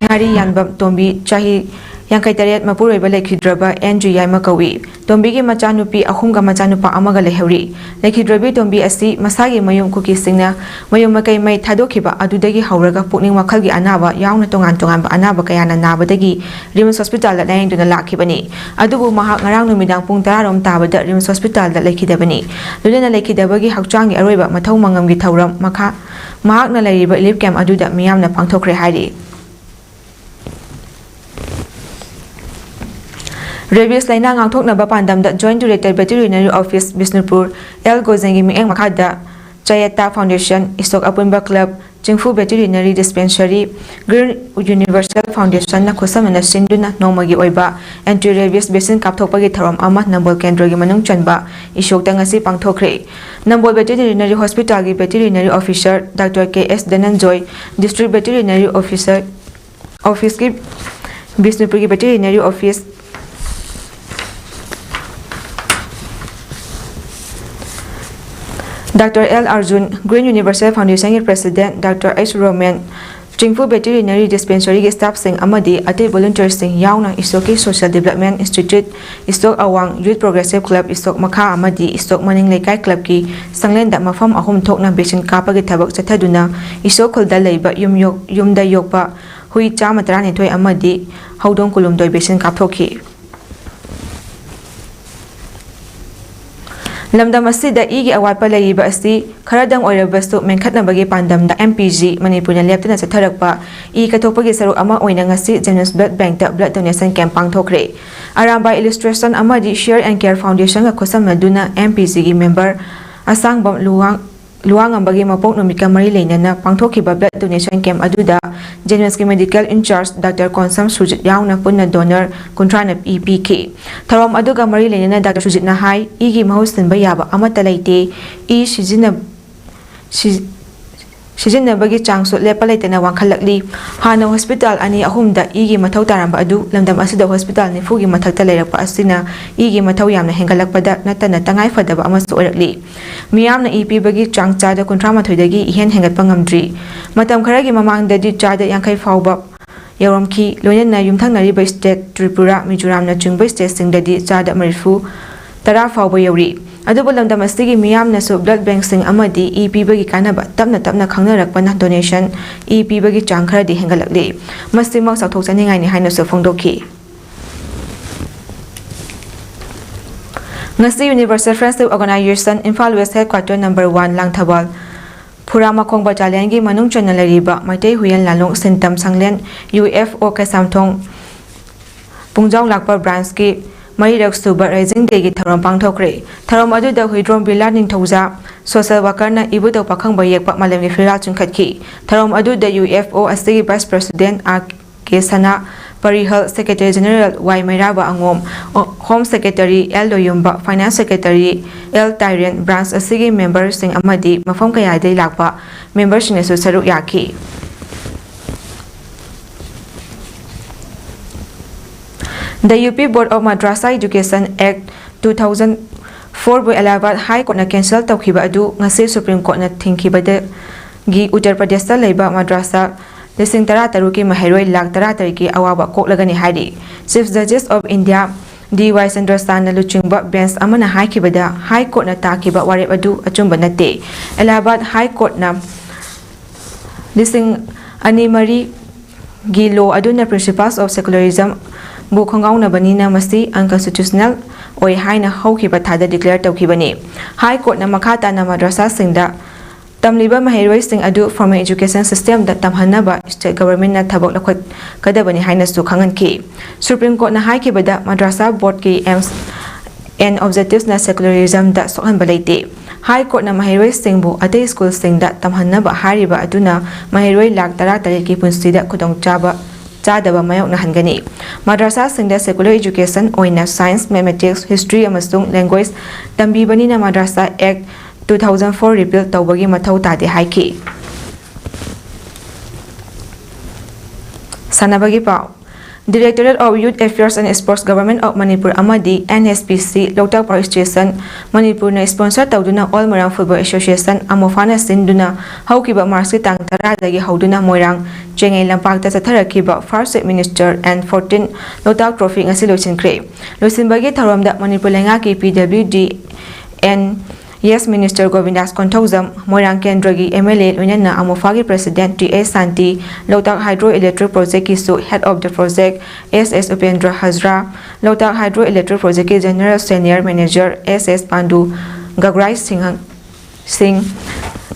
ꯉꯥꯔꯤ ꯌꯥꯟꯕꯝ ꯇꯣꯝꯕꯤ, ꯆꯍꯤ ꯌꯥꯡꯈꯩ ꯇꯔꯦꯠ, ꯃꯄꯨꯔꯣꯏꯕ ꯂꯩꯈꯤꯗ꯭ꯔꯕ ꯑꯦꯟ ꯖꯨꯌꯥꯏꯃ ꯀꯧꯏ꯫ ꯇꯣꯝꯕꯤꯒꯤ ꯃꯆꯥꯅꯨꯄꯤ ꯑꯍꯨꯝꯒ ꯃꯆꯥꯅꯨꯄꯥ ꯑꯃꯒ ꯂꯩꯍꯧꯔꯤ꯫ ꯂꯩꯈꯤꯗ꯭ꯔꯕꯤ ꯇꯣꯝꯕꯤ ꯑꯁꯤ ꯃꯁꯥꯒꯤ ꯃꯌꯨꯝ ꯀꯨꯀꯤꯁꯤꯡꯅ ꯃꯌꯨꯝ ꯃꯀꯩ ꯃꯩ ꯊꯥꯗꯣꯛꯈꯤꯕ ꯑꯗꯨꯗꯒꯤ ꯍꯧꯔꯒ ꯄꯨꯛꯅꯤꯡ ꯋꯥꯈꯜꯒꯤ ꯑꯅꯥꯕ ꯌꯥꯎꯅ ꯇꯣꯉꯥꯟ ꯇꯣꯉꯥꯟꯕ ꯑꯅꯥꯕ ꯀꯌꯥꯅ ꯅꯥꯕꯗꯒꯤ RIMS hospital ꯗ ꯂꯥꯌꯦꯡꯗꯨꯅ ꯂꯥꯛꯈꯤꯕꯅꯤ꯫ ꯑꯗꯨꯕꯨ ꯃꯍꯥꯛ ꯉꯔꯥꯡ ꯅꯨꯃꯤꯗꯥꯡ ꯄꯨꯡ ꯇꯔꯥꯔꯣꯝ ꯇꯥꯕꯗ RIMS hospital ꯗ ꯂꯩꯈꯤꯗꯕꯅꯤ꯫ ꯂꯣꯏꯅꯅ ꯂꯩꯈꯤꯗꯕꯒꯤ ꯍꯛꯆꯥꯡꯒꯤ ꯑꯔꯣꯏꯕ ꯃꯊꯧ ꯃꯉꯝꯒꯤ ꯊꯧꯔꯝ ꯃꯈꯥ ꯃꯍꯥꯛꯅ ꯂꯩꯔꯤꯕ relief camp ꯑꯗꯨꯗ ꯃꯤꯌꯥꯝꯅ ꯄꯥꯡꯊꯣꯛꯈ꯭ꯔꯦ ꯍꯥꯏꯔꯤ꯫ Rabies ꯂꯥꯏꯅꯥ ꯉꯥꯛꯊꯣꯛꯅꯕ ꯄꯥꯟꯗꯝꯗ Joint Director Veterinary Office Bishnupur L ꯒꯣꯖꯦꯟꯒꯤ ꯃꯤꯠꯌꯦꯡ ꯃꯈꯥꯗ ꯆꯌꯦꯇꯥ Foundation, ꯏꯁꯣꯛ ꯑꯄꯨꯟꯕ club, ꯆꯤꯡꯐꯨ Veterinary Dispensary, Green Universal Foundation ꯅ ꯈꯨꯠꯁꯝꯅꯅ ꯁꯤꯟꯗꯨꯅ ꯅꯣꯡꯃꯒꯤ ꯑꯣꯏꯕ anti rabies vaccine ꯀꯥꯞꯊꯣꯛꯄꯒꯤ ꯊꯧꯔꯝ ꯑꯃ ꯅꯝꯕꯣꯜ ꯀꯦꯟꯗ꯭ꯔꯒꯤ ꯃꯅꯨꯡ ꯆꯟꯕ ꯏꯁꯣꯛꯇ ꯉꯁꯤ ꯄꯥꯡꯊꯣꯛꯈ꯭ꯔꯦ꯫ ꯅꯝꯕꯣꯜ Veterinary Hospital ꯒꯤ Veterinary Officer Doctor ꯀꯦ ꯑꯦꯁ ꯙꯅꯟꯖꯣꯏ, District Veterinary Officer, Office ꯀꯤ ꯕꯤꯁꯅꯨꯄꯨꯔꯒꯤ Veterinary Office doctor L Arjun, Green Universal Foundationꯒꯤ President doctor H Romen, Chingphu Veterinary Dispensaryꯒꯤ staffꯁꯤꯡ ꯑꯃꯗꯤ ꯑꯇꯩ volunteerꯁꯤꯡ ꯌꯥꯎꯅ ꯏꯁꯣꯛꯀꯤ Social Development Institute, ꯏꯁꯣꯛ ꯑꯋꯥꯡ, Youth Progressive Club ꯏꯁꯣꯛ ꯃꯈꯥ ꯑꯃꯗꯤ ꯏꯁꯣꯛ ꯃꯅꯤꯡ ꯂꯩꯀꯥꯏ clubꯀꯤ ꯁꯪꯂꯦꯟꯗ ꯃꯐꯝ ꯑꯍꯨꯝ ꯊꯣꯛꯅ vaccine ꯀꯥꯞꯄꯒꯤ ꯊꯕꯛ ꯆꯠꯊꯗꯨꯅ ꯏꯁꯣꯛ ꯈꯨꯜꯗ ꯂꯩꯕ ꯌꯨꯝ ꯌꯣꯛ-, ꯌꯨꯝꯗ ꯌꯣꯛꯄ ꯍꯨꯏ ꯆꯥꯝꯃ ꯇꯔꯥꯅꯤꯊꯣꯏ ꯑꯃꯗꯤ ꯍꯧꯗꯣꯡ ꯀꯨꯟꯍꯨꯝꯗꯣꯏ vaccine ꯀꯥꯞꯊꯣꯛꯈꯤ꯫ ꯂꯝꯗꯝ ꯑꯁꯤꯗ ꯏꯒꯤ ꯑꯋꯥꯠꯄ ꯂꯩꯔꯤꯕ ꯑꯁꯤ ꯈꯔꯗꯪ ꯑꯣꯏꯔꯕꯁꯨ ꯃꯦꯟꯈꯠꯅꯕꯒꯤ ꯄꯥꯟꯗꯝꯗ M P G ꯃꯅꯤꯄꯨꯔꯅ ꯂꯦꯞꯇꯅ ꯆꯠꯊꯔꯛꯄ ꯏ ꯀꯠꯊꯣꯛꯄꯒꯤ ꯁꯔꯨꯛ ꯑꯃ ꯑꯣꯏꯅ ꯉꯁꯤ Jainmy's Blood Bankꯇ blood donation camp ꯄꯥꯡꯊꯣꯛꯈ꯭ꯔꯦ꯫ Arambai Illustration ꯑꯃꯗꯤ Share and Care Foundationꯒ ꯈꯨꯠꯁꯝꯅꯗꯨꯅ M P Gꯒꯤ member ꯑꯁꯥꯡꯕꯝ Luwang-, ꯂꯨꯋꯥꯡꯉꯝꯕꯒꯤ ꯃꯄꯣꯛ ꯅꯨꯃꯤꯠꯀ ꯃꯔꯤ ꯂꯩꯅꯅ ꯄꯥꯡꯊꯣꯛꯈꯤꯕ blood donation camp ꯑꯗꯨꯗ Jainmy's medical in charge doctor Konsam Sujit ꯌꯥꯎꯅ ꯄꯨꯟꯅ donor ꯀꯨꯟꯊ꯭ꯔꯥꯅ ꯏ ꯄꯤꯈꯤ꯫ ꯊꯧꯔꯝ ꯑꯗꯨꯒ ꯃꯔꯤ ꯂꯩꯅꯅ ꯗꯥꯛꯇꯔ ꯁꯨꯖꯤꯠꯅ ꯍꯥꯏ, ꯏꯒꯤ ꯃꯍꯨꯠ ꯁꯤꯟꯕ ꯌꯥꯕ ꯑꯃꯠꯇ ꯂꯩꯇꯦ꯫ ꯏ ꯁꯤꯖꯤꯟꯅ-, ꯁꯤ-, ꯁꯤꯖꯤꯟꯅꯕꯒꯤ ꯆꯥꯡꯁꯨ ꯂꯦꯞꯄ ꯂꯩꯇꯅ ꯋꯥꯡꯈꯠꯂꯛꯂꯤ꯫ ꯍꯥꯟꯅ hospital ꯑꯅꯤ ꯑꯍꯨꯝꯗ ꯏꯒꯤ ꯃꯊꯧ ꯇꯥꯔꯝꯕ ꯑꯗꯨ ꯂꯝꯗꯝ ꯑꯁꯤꯗ hospital ꯅꯤꯐꯨꯒꯤ ꯃꯊꯛꯇ ꯂꯩꯔꯛꯄ ꯑꯁꯤꯅ ꯏꯒꯤ ꯃꯊꯧ ꯌꯥꯝꯅ ꯍꯦꯟꯒꯠꯂꯛꯄꯗ ꯅꯠꯇꯅ ꯇꯉꯥꯏ ꯐꯗꯕ ꯑꯃꯁꯨ ꯑꯣꯏꯔꯛꯂꯤ꯫ ꯃꯤꯌꯥꯝꯅ ꯏ ꯄꯤꯕꯒꯤ ꯆꯥꯡ ꯆꯥꯗ ꯀꯨꯟꯊ꯭ꯔꯥ ꯃꯥꯊꯣꯏꯗꯒꯤ ꯏꯍꯦꯟ ꯍꯦꯟꯒꯠꯄ ꯉꯝꯗ꯭ꯔꯤ꯫ ꯃꯇꯝ ꯈꯔꯒꯤ ꯃꯃꯥꯡꯗꯗꯤ ꯆꯥꯗ ꯌꯥꯡꯈꯩ ꯐꯥꯎꯕ ꯌꯧꯔꯝꯈꯤ꯫ ꯂꯣꯏꯅꯅ ꯌꯨꯝꯊꯪꯅꯔꯤꯕ state ꯇ꯭ꯔꯤꯄꯨꯔꯥ, ꯃꯤꯖꯣꯔꯥꯝꯅ ꯆꯤꯡꯕ stateꯁꯤꯡꯗꯗꯤ ꯆꯥꯗ ꯃꯔꯤꯐꯨ ꯇꯔꯥ ꯐꯥꯎꯕ ꯌꯧꯔꯤ꯫ ꯑꯗꯨꯕꯨ ꯂꯝꯗꯝ ꯑꯁꯤꯒꯤ ꯃꯤꯌꯥꯝꯅꯁꯨ blood bankꯁꯤꯡ ꯑꯃꯗꯤ ꯏ ꯄꯤꯕꯒꯤ ꯀꯥꯟꯅꯕ ꯇꯞꯅ ꯇꯞꯅ ꯈꯪꯅꯔꯛꯄꯅ donation ꯏ ꯄꯤꯕꯒꯤ ꯆꯥꯡ ꯈꯔꯗꯤ ꯍꯦꯟꯒꯠꯂꯛꯂꯤ꯫ ꯃꯁꯤꯃꯛ ꯆꯥꯎꯊꯣꯛꯆꯅꯤꯡꯉꯥꯏꯅꯤ ꯍꯥꯏꯅꯁꯨ ꯐꯣꯡꯗꯣꯛꯈꯤ꯫ ꯉꯁꯤ Universal Friendship Organization Imphal West Headquarter number one Langthabal ꯐꯨꯔꯥꯃꯈꯣꯡ battalionꯒꯤ ꯃꯅꯨꯡ ꯆꯟꯅ ꯂꯩꯔꯤꯕ ꯃꯩꯇꯩ ꯍꯨꯏꯌꯦꯟ ꯂꯥꯂꯣꯡ ꯁꯤꯟꯇꯝ ꯁꯪꯂꯦꯟ U F O ꯀꯩꯁꯥꯝꯊꯣꯡ ꯄꯨꯡꯖꯥꯎ ꯂꯥꯛꯄ branchꯀꯤ ꯃꯔꯤꯔꯛ ꯁꯨꯕ Raising Dayꯒꯤ ꯊꯧꯔꯝ ꯄꯥꯡꯊꯣꯛꯈ꯭ꯔꯦ꯫ ꯊꯧꯔꯝ ꯑꯗꯨꯗ ꯍꯨꯏꯗ꯭ꯔꯣꯝ ꯕꯤꯔꯂꯥ ꯅꯤꯡꯊꯧꯖꯥ, social workerꯅ ꯏꯕꯨꯙꯧ ꯄꯥꯈꯪꯕ ꯌꯦꯛꯄ ꯃꯥꯂꯦꯝꯒꯤ ꯐꯤꯔꯥꯜ ꯆꯤꯡꯈꯠꯈꯤ꯫ ꯊꯧꯔꯝ ꯑꯗꯨꯗ U F O ꯑꯁꯤꯒꯤ Vice President R K ꯁꯅꯥ, ꯄꯔꯤꯍꯜ, Secretary General Y ꯃꯩꯔꯥꯕ ꯑꯉꯣꯝ, Home Secretary L ꯂꯣꯌꯨꯝꯕ, Finance Secretary L ꯇꯥꯏꯔꯦꯟ, branch ꯑꯁꯤꯒꯤ memberꯁꯤꯡ ꯑꯃꯗꯤ ꯃꯐꯝ ꯀꯌꯥꯗꯒꯤ ꯂꯥꯛꯄ memberꯁꯤꯡꯅꯁꯨ ꯁꯔꯨꯛ ꯌꯥꯈꯤ꯫ The U P Board of Madrasa Education Act two thousand ꯐꯣꯔꯕꯨ Allahabad high ꯀꯣꯔꯠꯅ cancel ꯇꯧꯈꯤꯕ ꯑꯗꯨ ꯉꯁꯤ ꯁꯨꯄ꯭ꯔꯤꯝ ꯀꯣꯔꯠꯅ ꯊꯤꯡꯈꯤꯕꯗꯒꯤ ꯎꯠꯇꯔ ꯄ꯭ꯔꯗꯦꯁꯇ ꯂꯩꯕ ꯃꯗ꯭ꯔꯥꯁꯥ ꯂꯤꯁꯤꯡ ꯇꯔꯥ ꯇꯔꯨꯛꯀꯤ ꯃꯍꯩꯔꯣꯏ ꯂꯥꯈ ꯇꯔꯥ ꯇꯔꯦꯠꯀꯤ ꯑꯋꯥꯕ ꯀꯣꯛꯂꯒꯅꯤ ꯍꯥꯏꯔꯤ꯫ Chief Justice of India ꯗꯤ ꯋꯥꯏ ꯆꯟꯗ꯭ꯔꯆꯥꯟꯅ ꯂꯨꯆꯤꯡꯕ ꯕꯦꯟꯆ ꯑꯃꯅ ꯍꯥꯏꯈꯤꯕꯗ, ꯍꯥꯏ ꯀꯣꯔꯠꯅ ꯇꯥꯈꯤꯕ ꯋꯥꯔꯦꯞ ꯑꯗꯨ ꯑꯆꯨꯝꯕ ꯅꯠꯇꯦ꯫ ꯑꯦꯂꯥꯍꯥꯕꯥꯗ ꯍꯥꯏ ꯀꯣꯔꯠꯅ ꯂꯤꯁꯤꯡ ꯑꯅꯤ ꯃꯔꯤꯒꯤ ꯂꯣ ꯑꯗꯨꯅ Principles of Secularism ꯕꯨ ꯈꯣꯡꯒꯥꯎꯅꯕꯅꯤꯅ ꯃꯁꯤ unconstitutional ꯑꯣꯏ ꯍꯥꯏꯅ ꯍꯧꯈꯤꯕ ꯊꯥꯗ ꯗꯤꯀ꯭ꯂꯦꯌꯔ ꯇꯧꯈꯤꯕꯅꯤ꯫ ꯍꯥꯏ ꯀꯣꯔꯠꯅ ꯃꯈꯥ ꯇꯥꯅ ꯃꯗ꯭ꯔꯁꯥꯁꯤꯡꯗ ꯇꯝꯂꯤꯕ ꯃꯍꯩꯔꯣꯏꯁꯤꯡ ꯑꯗꯨ formal education system ꯗ ꯇꯝꯍꯟꯅꯕ state government ꯅ ꯊꯕꯛ ꯂꯧꯈꯠꯀꯗꯕꯅꯤ ꯍꯥꯏꯅꯁꯨ ꯈꯪꯍꯟꯈꯤ꯫ ꯁꯨꯄ꯭ꯔꯤꯝ ꯀꯣꯔꯠꯅ ꯍꯥꯏꯈꯤꯕꯗ, ꯃꯗ꯭ꯔꯁꯥ ꯕꯣꯔꯗꯀꯤ aims and objectives ꯅ secularism ꯗ ꯁꯣꯛꯍꯟꯕ ꯂꯩꯇꯦ꯫ ꯍꯥꯏ ꯀꯣꯔꯠꯅ ꯃꯍꯩꯔꯣꯏꯁꯤꯡꯕꯨ ꯑꯇꯩ ꯁ꯭ꯀꯨꯜꯁꯤꯡꯗ ꯇꯝꯍꯟꯅꯕ ꯍꯥꯏꯔꯤꯕ ꯑꯗꯨꯅ ꯃꯍꯩꯔꯣꯏ ꯂꯥꯈ ꯇꯔꯥ ꯇꯔꯦꯠꯀꯤ ꯄꯨꯟꯁꯤꯗ ꯈꯨꯗꯣꯡꯆꯥꯕ ꯆꯥꯗꯕ ꯃꯥꯌꯣꯛꯅꯍꯟꯒꯅꯤ꯫ ꯃꯗ꯭ꯔꯁꯥꯁꯤꯡꯗ secular education ꯑꯣꯏꯅ science, mathematics, history ꯑꯃꯁꯨꯡ language ꯇꯝꯕꯤꯕꯅꯤꯅ ꯃꯗ꯭ꯔꯁꯥ Act two thousand four repeal ꯇꯧꯕꯒꯤ ꯃꯊꯧ ꯇꯥꯗꯦ ꯍꯥꯏꯈꯤ꯫ ꯁꯥꯟꯅꯕꯒꯤ ꯄꯥꯎ꯫ Directorate of Youth Affairs and Sports, Government of Manipur ꯑꯃꯗꯤ N H P C ꯂꯣꯛꯇꯥꯛ ꯄꯥꯎ ꯁ꯭ꯇꯦꯁꯟ ꯃꯅꯤꯄꯨꯔꯅ sponsor ꯇꯧꯗꯨꯅ All Moirang Football Association, ꯑꯃꯣꯐꯥꯅ ꯁꯤꯟꯗꯨꯅ ꯍꯧꯈꯤꯕ ꯃꯥꯔꯆꯀꯤ ꯇꯥꯡ ꯇꯔꯥꯗꯒꯤ ꯍꯧꯗꯨꯅ ꯃꯣꯏꯔꯥꯡ ꯆꯦꯡꯉꯩ ꯂꯝꯄꯥꯛꯇ ꯆꯠꯊꯔꯛꯈꯤꯕ First Chief Minister and fourteen Loktak Trophy ꯉꯁꯤ ꯂꯣꯏꯁꯤꯟꯈ꯭ꯔꯦ꯫ ꯂꯣꯏꯁꯤꯟꯕꯒꯤ ꯊꯧꯔꯝꯗ ꯃꯅꯤꯄꯨꯔ ꯂꯩꯉꯥꯛꯀꯤ P W D and Yes Minister ꯒꯣꯕꯤꯟꯗꯥꯁ Konthoujam, ꯃꯣꯏꯔꯥꯡ ꯀꯦꯟꯗ꯭ꯔꯒꯤ M L A, ꯂꯣꯏꯅꯅ ꯑꯃꯣꯐꯥꯒꯤ President T A Shanti, Loktak Hydro Electric Project ꯀꯤꯁꯨ Head of the Project S S Upendra ꯍꯖꯔꯥ, Loktak Hydro Electric Project ꯀꯤ General Senior Manager S S ꯄꯥꯟꯗꯨ, ꯒꯒ꯭ꯔꯥꯏ Singh, ꯁꯤꯡ,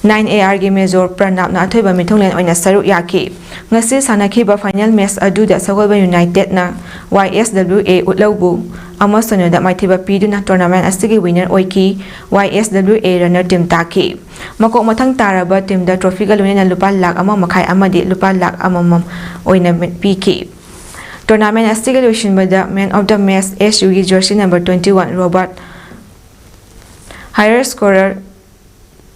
nine A R ꯒꯤ Major ꯄ꯭ꯔꯅꯥꯞꯅ ꯑꯊꯣꯏꯕ ꯃꯤꯊꯨꯡꯂꯦꯟ ꯑꯣꯏꯅ ꯁꯔꯨꯛ ꯌꯥꯈꯤ꯫ ꯉꯁꯤ ꯁꯥꯟꯅꯈꯤꯕ final match ꯑꯗꯨꯗ ꯁꯒꯣꯜꯕꯟ United ꯅ Y S W A ꯎꯠꯂꯧꯕꯨ ꯑꯃ ꯁꯨꯟꯌꯗ ꯃꯥꯏꯊꯤꯕ ꯄꯤꯗꯨꯅ tournament ꯑꯁꯤꯒꯤ winner ꯑꯣꯏꯈꯤ꯫ Y S W A runner team ꯇꯥꯈꯤ꯫ ꯃꯀꯣꯛ ꯃꯊꯪ ꯇꯥꯔꯕ team ꯗ trophy ꯒ ꯂꯣꯏꯅꯅ ꯂꯨꯄꯥ ꯂꯥꯈ ꯑꯃ ꯃꯈꯥꯏ ꯑꯃꯗꯤ ꯂꯨꯄꯥ ꯂꯥꯈ ꯑꯃꯃꯝ ꯑꯣꯏꯅ ꯃꯤ-, ꯄꯤꯈꯤ꯫ Tournament ꯑꯁꯤꯒꯤ ꯂꯣꯏꯁꯤꯟꯕꯗ man of the match S U ꯒꯤ jersey number twenty one Robert, higher scorer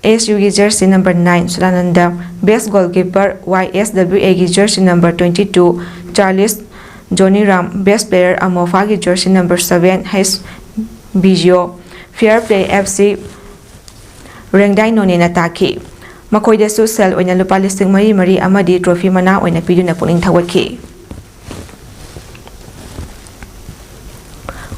S U ꯒꯤ jersey number nine ꯁꯨꯗꯥꯅꯟꯗ, best goalkeeper Y S W A ꯒꯤ jersey number twenty two Charles Johnny Ram, best player ꯑꯃꯣꯐꯥꯒꯤ jersey number seven H Bijio, Fair Play F C ꯔꯦꯡꯗꯥꯏ ꯅꯣꯅꯦꯅ ꯇꯥꯈꯤ꯫ ꯃꯈꯣꯏꯗꯁꯨ ꯁꯦꯜ ꯑꯣꯏꯅ ꯂꯨꯄꯥ ꯂꯤꯁꯤꯡ ꯃꯔꯤ ꯃꯔꯤ ꯑꯃꯗꯤ ꯇ꯭ꯔꯣꯐꯤ ꯃꯅꯥ ꯑꯣꯏꯅ ꯄꯤꯗꯨꯅ ꯄꯨꯛꯅꯤꯡ ꯊꯧꯒꯠꯈꯤ꯫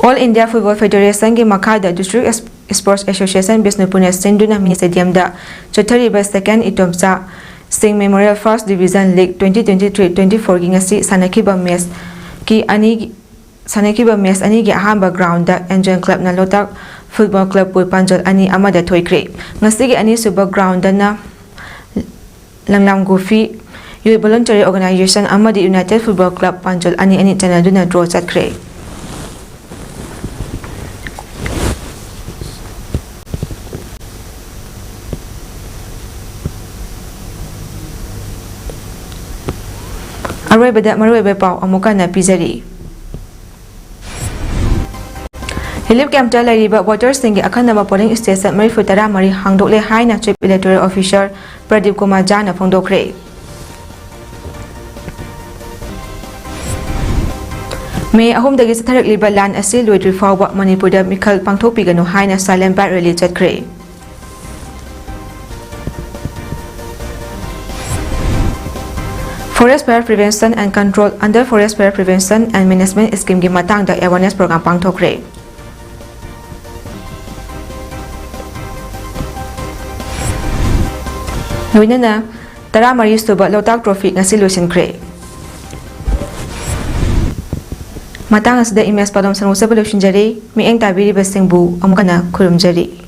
All India Football Federationꯒꯤ ꯃꯈꯥꯗ District Sports Association ꯕꯤꯁꯅꯨꯄꯨꯔꯅ ꯁꯤꯟꯗꯨꯅ ꯃꯤꯅꯤ ꯁ꯭ꯇꯦꯗꯤꯌꯝꯗ ꯆꯠꯊꯔꯤꯕ Second ꯏꯇꯣꯝꯆꯥ ꯁꯤꯡ Memorial First Division League twenty twenty-three twenty-fourꯒꯤ ꯉꯁꯤ ꯁꯥꯟꯅꯈꯤꯕ ꯃꯦꯆꯀꯤ ꯑꯅꯤꯒꯤ ꯁꯥꯟꯅꯈꯤꯕ ꯃꯦꯆ ꯑꯅꯤꯒꯤ ꯑꯍꯥꯟꯕ ꯒ꯭ꯔꯥꯎꯟꯗ ꯑꯦꯟꯖꯣꯏꯟ ꯀ꯭ꯂꯕꯅ ꯂꯣꯛꯇꯥꯛ ꯐꯨꯠꯕꯣꯜ ꯀ꯭ꯂꯕꯄꯨ ꯄꯥꯟꯖꯜ ꯑꯅꯤ ꯑꯃꯗ ꯊꯣꯏꯈ꯭ꯔꯦ꯫ ꯉꯁꯤꯒꯤ ꯑꯅꯤꯁꯨꯕ ꯒ꯭ꯔꯥꯎꯟꯗꯅ ꯂꯪꯂꯥꯝ ꯒꯨꯐꯤ ꯌꯨꯠ ꯚꯣꯂꯨꯟꯇꯔꯤ ꯑꯣꯔꯒꯅꯥꯏꯖꯦꯁꯟ ꯑꯃꯗꯤ ꯌꯨꯅꯥꯏꯇꯦꯗ ꯐꯨꯠꯕꯣꯜ ꯀ꯭ꯂꯕ ꯄꯥꯟꯖꯜ ꯑꯅꯤ ꯑꯅꯤ ꯆꯟꯅꯗꯨꯅ ꯗ꯭ꯔꯣ ꯆꯠꯈ꯭ꯔꯦ꯫ ꯑꯔꯣꯏꯕꯗ ꯃꯔꯨꯑꯣꯏꯕ ꯄꯥꯎ ꯑꯃꯨꯛ ꯍꯟꯅ ꯄꯤꯖꯔꯤ꯫ ꯔꯤꯂꯤꯐ ꯀꯦꯝꯞꯇ ꯂꯩꯔꯤꯕ ꯚꯣꯇꯔꯁꯤꯡꯒꯤ ꯑꯈꯟꯅꯕ ꯄꯣꯂꯤꯡ ꯁ꯭ꯇꯦꯁꯟ ꯃꯔꯤꯐꯨ ꯇꯔꯥ ꯃꯔꯤ ꯍꯥꯡꯗꯣꯛꯂꯦ ꯍꯥꯏꯅ chief electoral officer Pradeep Kumar ꯖꯥꯅ ꯐꯣꯡꯗꯣꯛꯈ꯭ꯔꯦ꯫ ꯃꯦ ꯑꯍꯨꯝꯗꯒꯤ ꯆꯠꯊꯔꯛꯂꯤꯕ ꯂꯥꯟ ꯑꯁꯤ ꯂꯣꯏꯗ꯭ꯔꯤ ꯐꯥꯎꯕ ꯃꯅꯤꯄꯨꯔꯗ ꯃꯤꯈꯜ ꯄꯥꯡꯊꯣꯛꯄꯤꯒꯅꯨ ꯍꯥꯏꯅ silent bike rally ꯆꯠꯈ꯭ꯔꯦ꯫ Forest Fire Prevention and Control under Forest Fire Prevention and Management Schemeꯒꯤ ꯃꯇꯥꯡꯗ awareness program ꯄꯥꯡꯊꯣꯛꯈ꯭ꯔꯦ꯫ ꯂꯣꯏꯅꯅ ꯇꯔꯥꯃꯔꯤ ꯁꯨꯕ ꯂꯣꯛꯇꯥꯛ ꯇ꯭ꯔꯣꯐꯤ ꯉꯁꯤ ꯂꯣꯏꯁꯤꯟꯈ꯭ꯔꯦ꯫ ꯃꯇꯥꯡ ꯑꯁꯤꯗ ꯏꯃꯦꯖ ꯄꯥꯎꯗꯝ ꯁꯟꯗꯣꯛꯆꯕ ꯂꯣꯏꯁꯤꯟꯖꯔꯦ꯫ ꯃꯤꯠꯌꯦꯡ ꯇꯥꯕꯤꯔꯤꯕꯁꯤꯡꯕꯨ ꯑꯃꯨꯛ ꯍꯟꯅ ꯈꯨꯔꯨꯝꯖꯔꯤ꯫